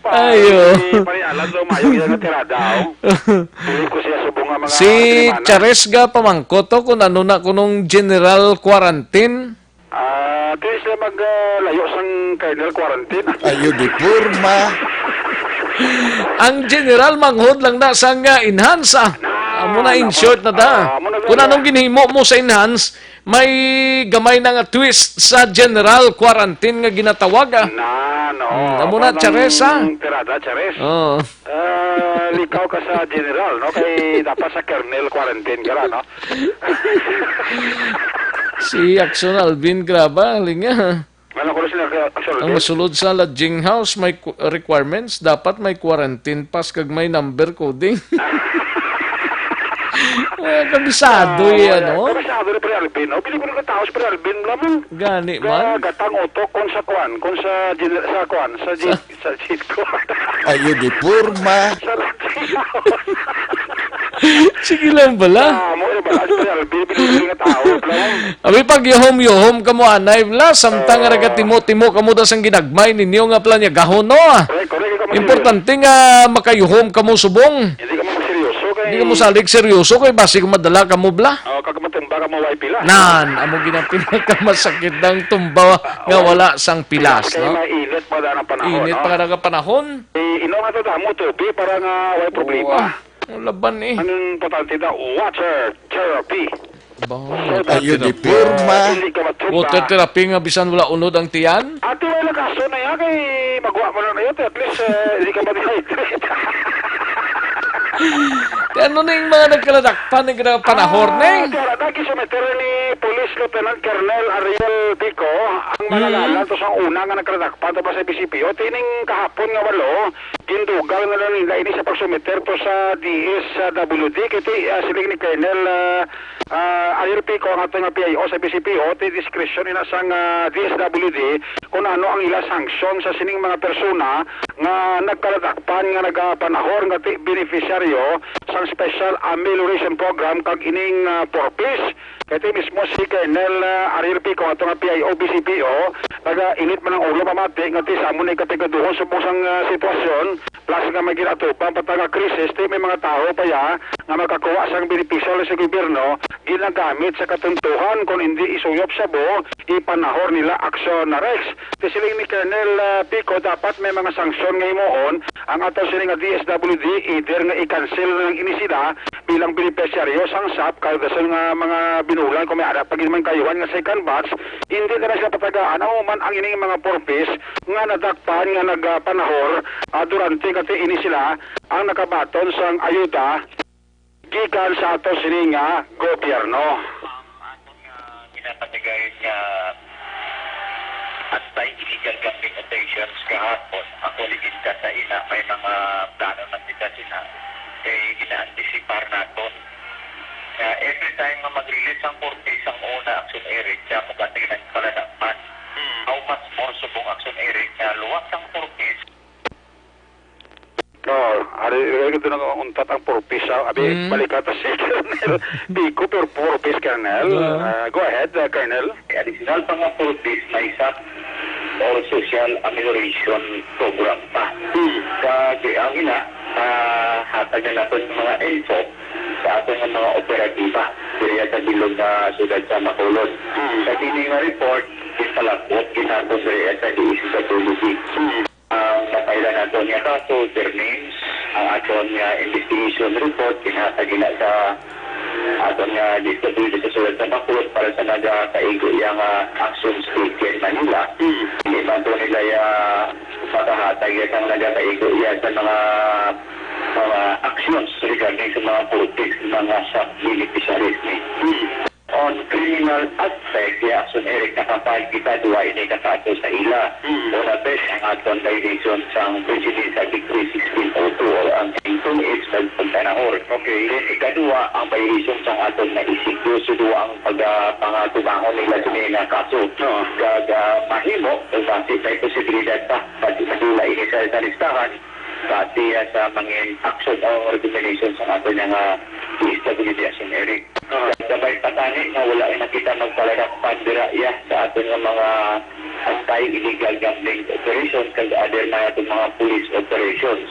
Ayo. Pare, Pare Alan, so mayo yan ang tirada, oh. Dili ko siya subong nga mga Si animana. Chares ga pamangkot to kung ano na kunong general quarantine. Ah, di siya mag, ah, layo sang kernel quarantine. Ayo, di porma. Ang general manghod lang na sang, ah, enhance, ah. Na, Amo na, in na, short na ta. Ah, amo na, Kung na. anong ginhimo mo sa enhance, may gamay na nga twist sa general quarantine nga ginatawag, ah. Na, no. Hmm, amo na, Amo nang Chares, ah. tirada, Chares. Oo. Ah, likaw ka sa general, no? Kay dapat sa kernel quarantine ka ra, no? Si Action Alvin Graba, linga. Ano ko na sila kaya, Action Ang Alvin? masulod sa lodging house, may qu-, requirements, dapat may quarantine pass kag may number coding. Eh, kabisado Ah, yan, wala. no? Kabisado ni Pre Alvin, no? Pili ko nagkataos, Pre Alvin, wala mo. Gani Ga-, man. gatang utok kung sa kwan, kung sa gin-, sa kwan, sa Sa gin-, Sa Chico. Ayo, di porma. Sa Chico. Sige lang bala. Ah, mo, eh, bala, si Alvin, pinili nga tao, bala. Abi, pag yuhom-yuhom ka mo, anay, bala, samtang nga Oo. nagatimo-timo ka mo, das ang ginagmay ninyo nga pala niya, gahon, no, ah. Correct, correct, ikaw, Importante nga makayuhom ka mo subong. Hindi ka mo seryoso, kay Hindi ka mo salig seryoso, kay basi kung madala ka mo, bala. Oh, kag matumba ka mo, way pila. Nan, amo gina pinakamasakit ng tumba nga Oo. wala sang pilas, Kay no? mainit pa daan ang panahon, Init no? pa nga panahon. Eh, inom na to damo tubig para nga way problema. Wa. Ang laban, eh. Ang importante daw, water therapy. Ba, water Ayo, di therapy. Pirma. Hindi ka matumba. Water therapy nga bisan wala unod ang tiyan? Ate, wala kaso na yan. Kay magwa mo lang na yun. At least, eh, hindi ka ma-dehydrate. Kaya ano na yung mga nagkaladakpan, yung mga panahor na eh? Ah, kaya lagi sumeter ni Police Lieutenant Colonel Ariel Pico ang mga Hmm. ngalan to sa una nga nagkaladakpan to pa sa B C P O. Tining kahapon nga walo, gindugang na lang nila ini sa pagsumeter to sa D S W D. Kaya ti, ah, siling ni Colonel, ah, Ah, R L P ko ang ato nga P I O sa B C P O, ti diskresyon ina sang, ah, D S W D kung ano ang ila sanksyon sa sining mga persona nga nagkaladakpan nga nagapanahor nga ti beneficiaryo sang Special Amelioration Program kag ining, ah, Four Ps. Kay ti mismo si Colonel, ah, R L P ko ato nga P I O, B C P O, naga-init man ang ulo pamati nga ti sa amo ni kapigaduhon subong sang, ah, sitwasyon. Plus nga may ginatubang pa ta nga krisis, ti may mga tawo pa ya nga makakuha sang benepisyo sa gobyerno, ginagamit sa katuntuhan, kon indi isuyop sa buo, ipanahor nila aksyon na Rex. Ti siling ni Colonel, ah, Pico, dapat may mga sanksyon nga himuon ang ato sini nga D S W D, either nga i-cancel na lang ini sila bilang benepisyaryo sang sap, kag dason nga mga binulan, kung may ara pa gid man kayuhan nga second batch, indi na lang sila patagaan. Amo man ang ining mga Four Ps nga nadakpan nga nagapanahor, ah, durante kati ini sila ang nakabaton sang ayuda gikan sa ato sini nga gobyerno. Ang aton nga ginapatigayon nga anti-illegal gambling operations kahapon, actually, gikan sa ina, may mga plano na kita sina, kay gina-anticipar naton nga every time nga mag-release ang korte sang una action, Eric, siya mo kasi nagpaladakpan. Hmm. How much more subong action, Eric, nga luwas ang korte? Oh, ari, ari ko doon ang untat ang Four Ps, ah. Abi, Mm. balik ka ta si Colonel Pico, pero Four Ps, Colonel. Yeah. Ah, go ahead, ah, Colonel. Additional pa nga Four Ps, may sap or social amelioration program pa. Hmm. Kag ang ina, ah, hatag na nato sa mga info sa aton nga mga operatiba diri sa bilog nga siyudad sa Bacolod. Hmm. Sa kini nga report, ipalabot gid nato diri sa D S W D. Hmm. Ang napaila nato nga kaso, their names, ang aton nga investigation report, ginhatag gina sa aton nga D S W D sa siyudad sa Bacolod para sa nagakaigo iya nga actions taken na nila. Hmm. Hindi man to nila ya makahatag ya sang nagakaigo iya sa mga, mga actions regarding sa mga politics, mga sub-beneficiaries ni. Hmm. On criminal aspect, ya, action, Eric, nakapag kita duwa ini ka kaso sa ila. Hmm. Una, bes, ang aton violation sang Presidential Decree sixteen oh two or ang singkong is pagpanahor. Okay. Then, ikaduwa, ang violation sang aton nga isikyo sa duwa ang pagpangatubangon nila sa mga kaso. Oo. Kag, ah, mahimo, o basi may posibilidad pa, pati madula ini sa, sa listahan, base, ah, sa mga action o recommendation sa aton nga D S W D, Eric. Ah. Gabay pa tani nga wala na kita magpaladakpan dira, iya, sa aton nga mga anti-illegal gambling operation kag other na aton mga police operations.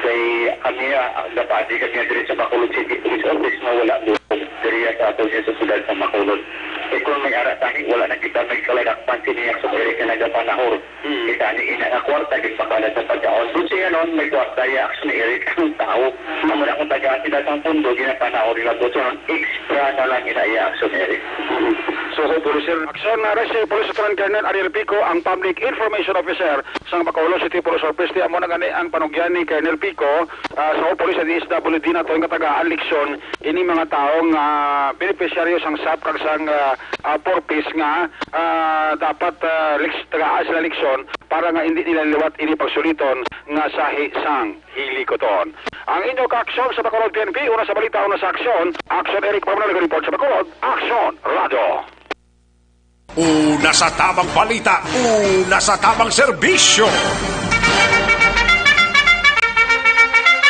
Kay kami, ah, ang gapati kami diri sa Bacolod City Police Office nga wala mo diri sa aton nga sa siyudad sa Bacolod. Kay kung may ara tani, wala na kita magpaladakpan sini nga sa nga nagapanahor. Hmm. Kita ni ina nga kwarta, ginpakala sa pagkaon. Kung siya nun, may kwarta, ya, action, Eric, ang tao. Hmm. Amo na kung tagaan sila sang pondo, ginapanahon nila po siya nun, extra na lang ina, ya, action, Eric. Hmm. So, hopefully, sir, action na rin si Police Lieutenant Colonel Ariel Pico, ang Public Information Officer sa Bacolod City Police Office. Ti amo na gani ang panugyan ni Colonel Pico, ah, sa hopefully sa D S W D na to, ang katagaan leksyon, ini mga taong, ah, benepisyaryo sang sap kag sang, ah, ah, Four Ps nga ah, dapat, ah, liks-, tagaan sila leksyon para nga hindi nila liwat ini pagsuliton nga sahi sang hilikoton. Ang inyo ka-aksyon sa Bacolod P N P, una sa balita, una sa aksyon. Aksyon Eric Pamanal, nag-report sa Bacolod. Aksyon Radio. Una sa tamang balita, una sa tamang serbisyo.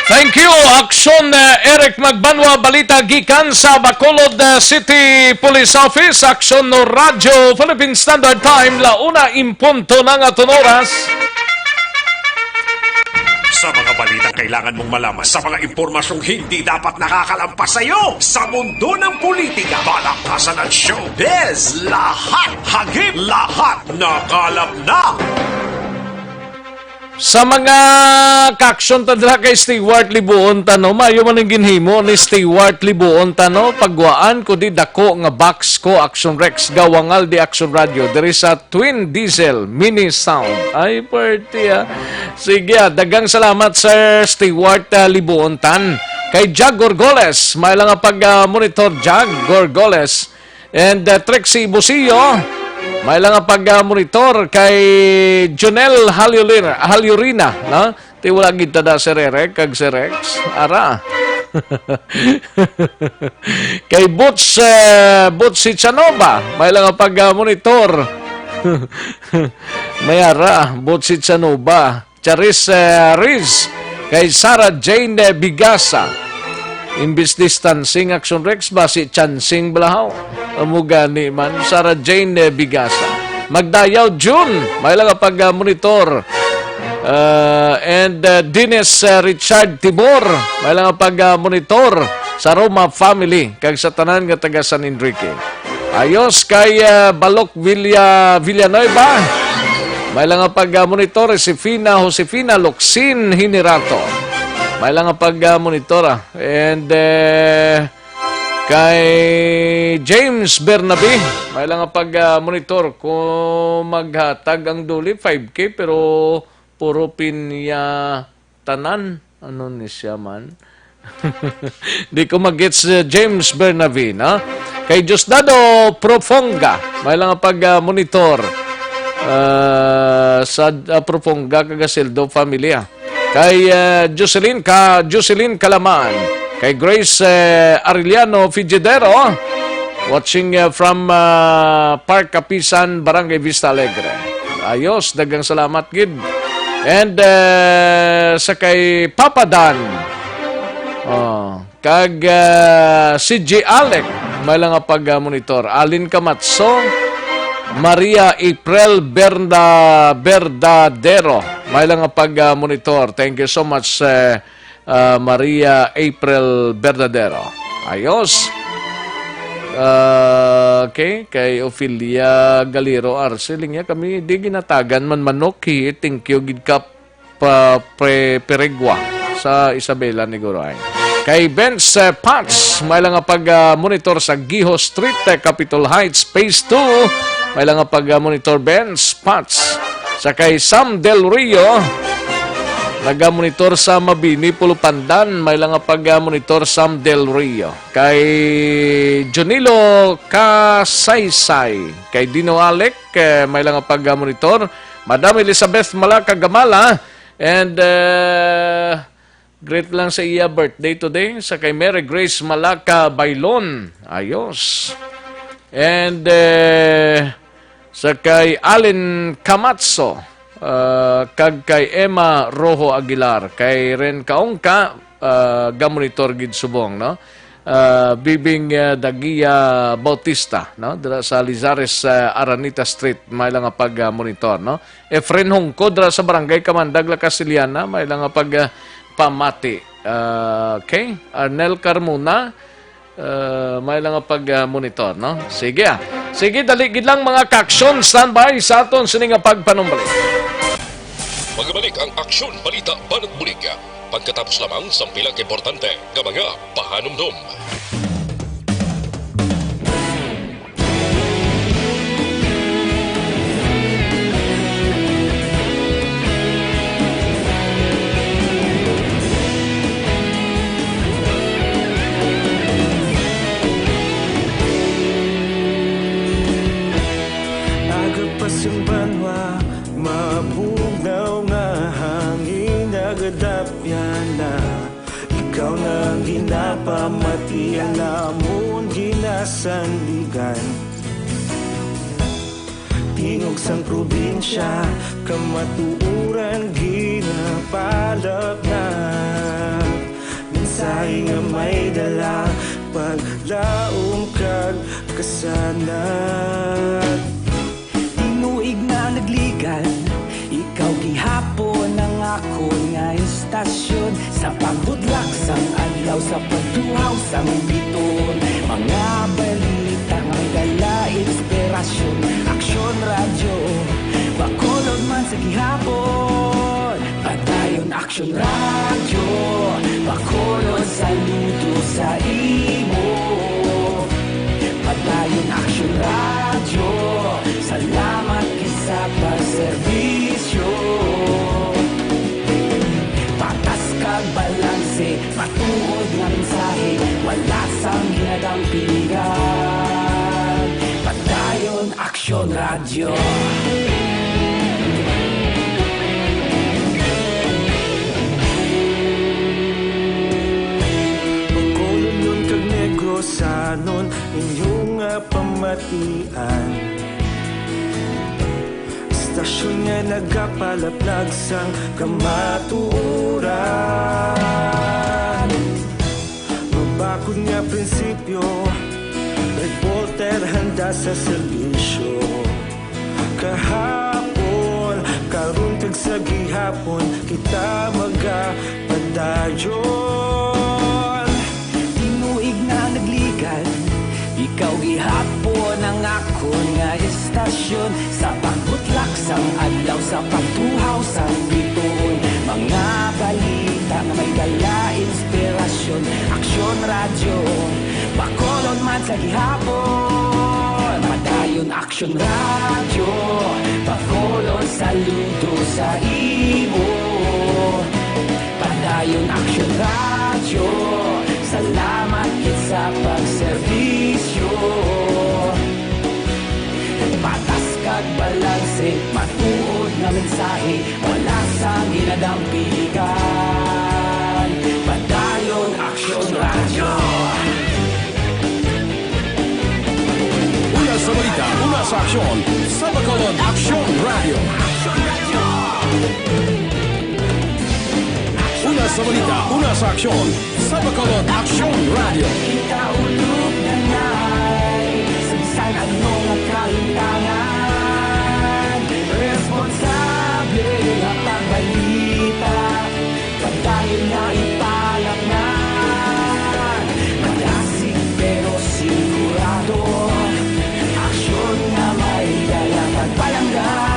Thank you, Aksyon, uh, Eric Magbanwa. Balita gikan sa Bacolod, uh, City Police Office. Aksyon no Radyo Philippine Standard Time, la una en punto na nga aton oras. Sa mga balitang kailangan mong malaman, sa mga impormasyong hindi dapat nakakalampas sa iyo, sa mundo ng politika, balaktasan at showbiz, lahat hagip, lahat nakalap na. Sa mga ka-aksyon ta dira kay Stewart Libuon ta, no? Maayo man ang ginhimo ni Stewart Libuon ta, no? Pagwaan ko di dako nga box ko, Action Rex, gawangal di Action Radio, diri sa Twin Diesel Mini Sound. Ay, party, ah. Sige, ah. Daghang salamat, Sir Stewart, ah, Libuon tan. Kay Jag Gorgoles, may lang nga pag, ah, monitor, Jag Gorgoles. And, uh, Trixie Busio, may lang nga pag, uh, monitor kay Jonel Halyulina, Halyurina, no? Ti wala gid tada si Rere kag si Rex. Ara. Kay Boots, uh, Boots si Chanova, may lang nga pag, uh, monitor. May ara, Boots si Chanova. Charis, eh, Riz, kay Sarah Jane, eh, Bigasa. Imbis distancing, Action Rex, basi chancing balahaw. Amo gani man, Sarah Jane, eh, Bigasa. Magdayaw, June, may lang nga pag-monitor. Uh, and, uh, Dennis, uh, Richard Timor, may lang nga pag-monitor sa Roma family, kag sa tanan nga taga San Enrique. Ayos kay, ah, Balok Villa-, Villanueva. May lang nga pag-, ah, monitor si Fina Josefina Locsin Hinirato. May lang nga pag-, ah, monitor, ah. And, eh, kay James Bernabe, may lang nga pag-, ah, monitor kung maghatag ang duli, five K, pero puro pinya tanan. Ano ni siya man? Di ko magets, uh, James Bernabe, no? Kay Diosdado Profonga, may lang pag, uh, monitor, uh, sa, uh, Profonga kag Asildo family, ah. Kay, uh, Jocelyn Ka-, Jocelyn Kalaman, kay Grace, uh, Arellano Fijidero, watching, uh, from, uh, Park Kapisan, Barangay Vista Alegre. Ayos, daghang salamat gid. And, uh, sa kay Papa Dan. Oh, kag, uh, si G Alec, may lang nga pag, uh, monitor. Alin Kamatso, Maria April Berna-, Berdadero, may lang nga pag, uh, monitor. Thank you so much, uh, uh, Maria April Berdadero. Ayos. Uh, okay, kay Ophelia Galero Arce, linya kami, di ginatagan man manok, hi, thank you gid ka pa pre-, Peregua sa Isabela, Negros. Kay Benz, eh, Pats, may lang nga pag, ah, monitor sa Giho Street, eh, Capitol Heights, Phase two. May lang nga pag, ah, monitor, Benz Pats. Sa kay Sam Del Rio, naga-monitor sa Mabini, Pulupandan. May lang nga pag, ah, monitor, Sam Del Rio. Kay Junilo Kasaysay, kay Dino Alec, eh, may lang nga pag, ah, monitor. Madam Elizabeth Malaka Gamala, and, eh, greet lang sa iya birthday today, sa kay Mary Grace Malaka Bailon. Ayos. And, eh, sa kay Allen Camacho, ah, kag kay Emma Rojo Aguilar, kay Ren Kaongka, ah, gamonitor gid subong, no? Ah, Bibing, ah, Dagia Bautista, no? Dira sa Lizares, ah, Araneta Street, may lang nga pag, ah, monitor, no? Efren Hongko dira sa Barangay Kamandag, La Castellana, may lang nga pag, ah, pamati. Ah, okay. Arnel Carmona, ah, may lang nga pag, ah, monitor, no? Sige, ah. Sige, dali gid lang, mga ka-aksyon. Standby sa aton sini nga pagpanumbalik. Magabalik ang Aksyon, Balita, Banat Bulig. Pagkatapos lamang sang pila ka importante nga mga pahanumdom. Agapas ang banwa, mabugnaw nga hangin, nagadapyan na. Ikaw na ang ginapamatian, namon ginasandigan. Tingog sang probinsya, kamatuoran ginapalapnat. Mensahe nga may dala, paglaom kag kasanag. Tinuig na nagligan, ikaw gihapon ang akon nga istasyon. Sa pagbudlak sang adlaw, sa pagtuhaw sang bituon, mga balita nga may dala inspirasyon. Aksyon Radyo, Bacolod man sa gihapon. Aksyon Radyo, Bacolod, saludo sa imo. Padayon Aksyon Radyo, salamat gid sa pagserbisyo. Patas kag balanse, matuod nga mensahe, wala sang ginadampigan. Padayon Aksyon Radyo. Bacolodnon kag Negrosanon, inyo nga pamatian. Estasyon nga nagapalaplag sang kamatuoran. Mabakod nga prinsipyo, reporter handa sa serbisyo. Kahapon, karon kag sa gihapon, kita magapadayon. Tinuig na nagligad, ikaw gihapon ang akon nga estasyon. Sa pagbutlak sang adlaw, sa pagtuhaw sang bituon, mga balita nga may dala inspirasyon. Aksyon Radyo, Bacolod man sa gihapon. Padayon Aksyon Radyo, Bacolod, saludo sa imo. Padayon Aksyon Radyo, salamat gid sa pagserbisyo. Patas kag balanse, matuod nga mensahe, wala sang ginadampigan. Padayon Aksyon Radyo. Una sa balita, una sa aksyon, sa Bacolod Aksyon Radyo. Una sa balita, una sa aksyon, sa Bacolod Aksyon Radyo. Kita ulog danay sa bisan ano nga kalintangan. Responsable nga pagbalita, padayon nga ipalapnan. Malasig pero sigurado, aksyon nga may dala kag palangga.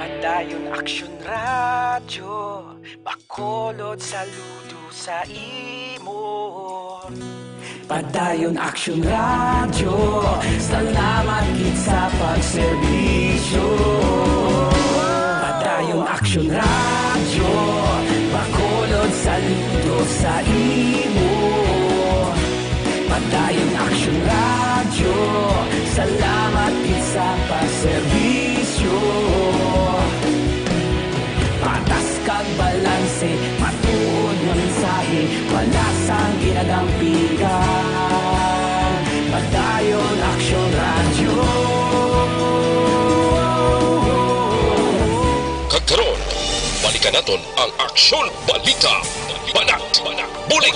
Padayon Aksyon Radyo, Bacolod, saludo sa imo. Padayon Aksyon Radyo, salamat gid sa pagserbisyo. Padayon Aksyon Radyo, Bacolod, saludo sa imo. Padayon Aksyon Radyo, salamat gid sa pagserbisyo. Patas kag balanse, matuod nga mensahe, wala sang ginadampigan. Padayon Aksyon Radyo. Kag karon, balikan naton ang Aksyon Balita. Banat, bulig.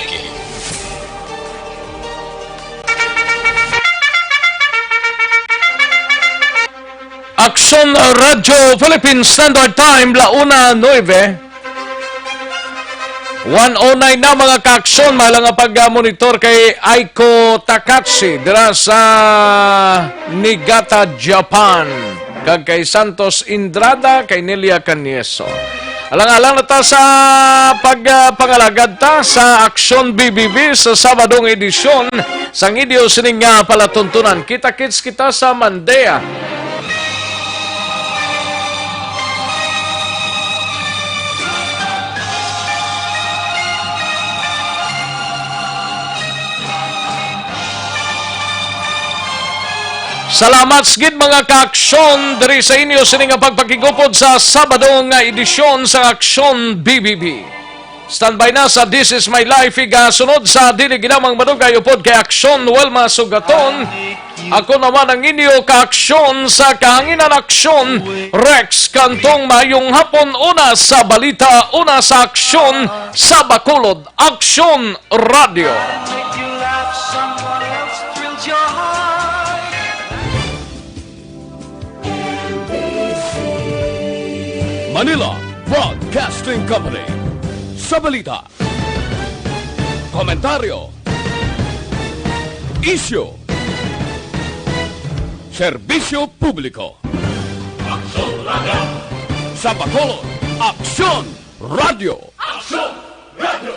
Aksyon Radyo Philippine Standard Time, la una nuebe. One oh nine na, mga kaaksyon, mahal nga pag-monitor kay Aiko Takachi dira sa Niigata, Japan, kag kay Santos Indrada, kay Nelia Canieso. Alang-alang na ta sa pag, ah, pangalagad ta sa Aksyon B B B sa Sabado nga edisyon sang inyo sining nga palatuntunan. Kita-kits kita sa Mandea. Salamat sa gid, mga kaaksyon, diri sa inyo sini nga pagpakigupod sa Sabado nga edisyon sa Aksyon B B B. Standby na sa This Is My Life, igasunod sa dili ginamang madugay upod kay Aksyon Wilma Sugaton. Ako naman ang inyo kaaksyon sa kahanginan, Aksyon Rex Cantong. Maayong hapon, una sa balita, una sa aksyon, sa Bacolod Aksyon Radyo. Make you laugh, someone else thrilled your heart. M B C, Manila Broadcasting Company. Sa balita, komentaryo, isyu, serbisyo publiko. Aksyon Radio! Sa Bacolod, Aksyon Radio! Aksyon Radio!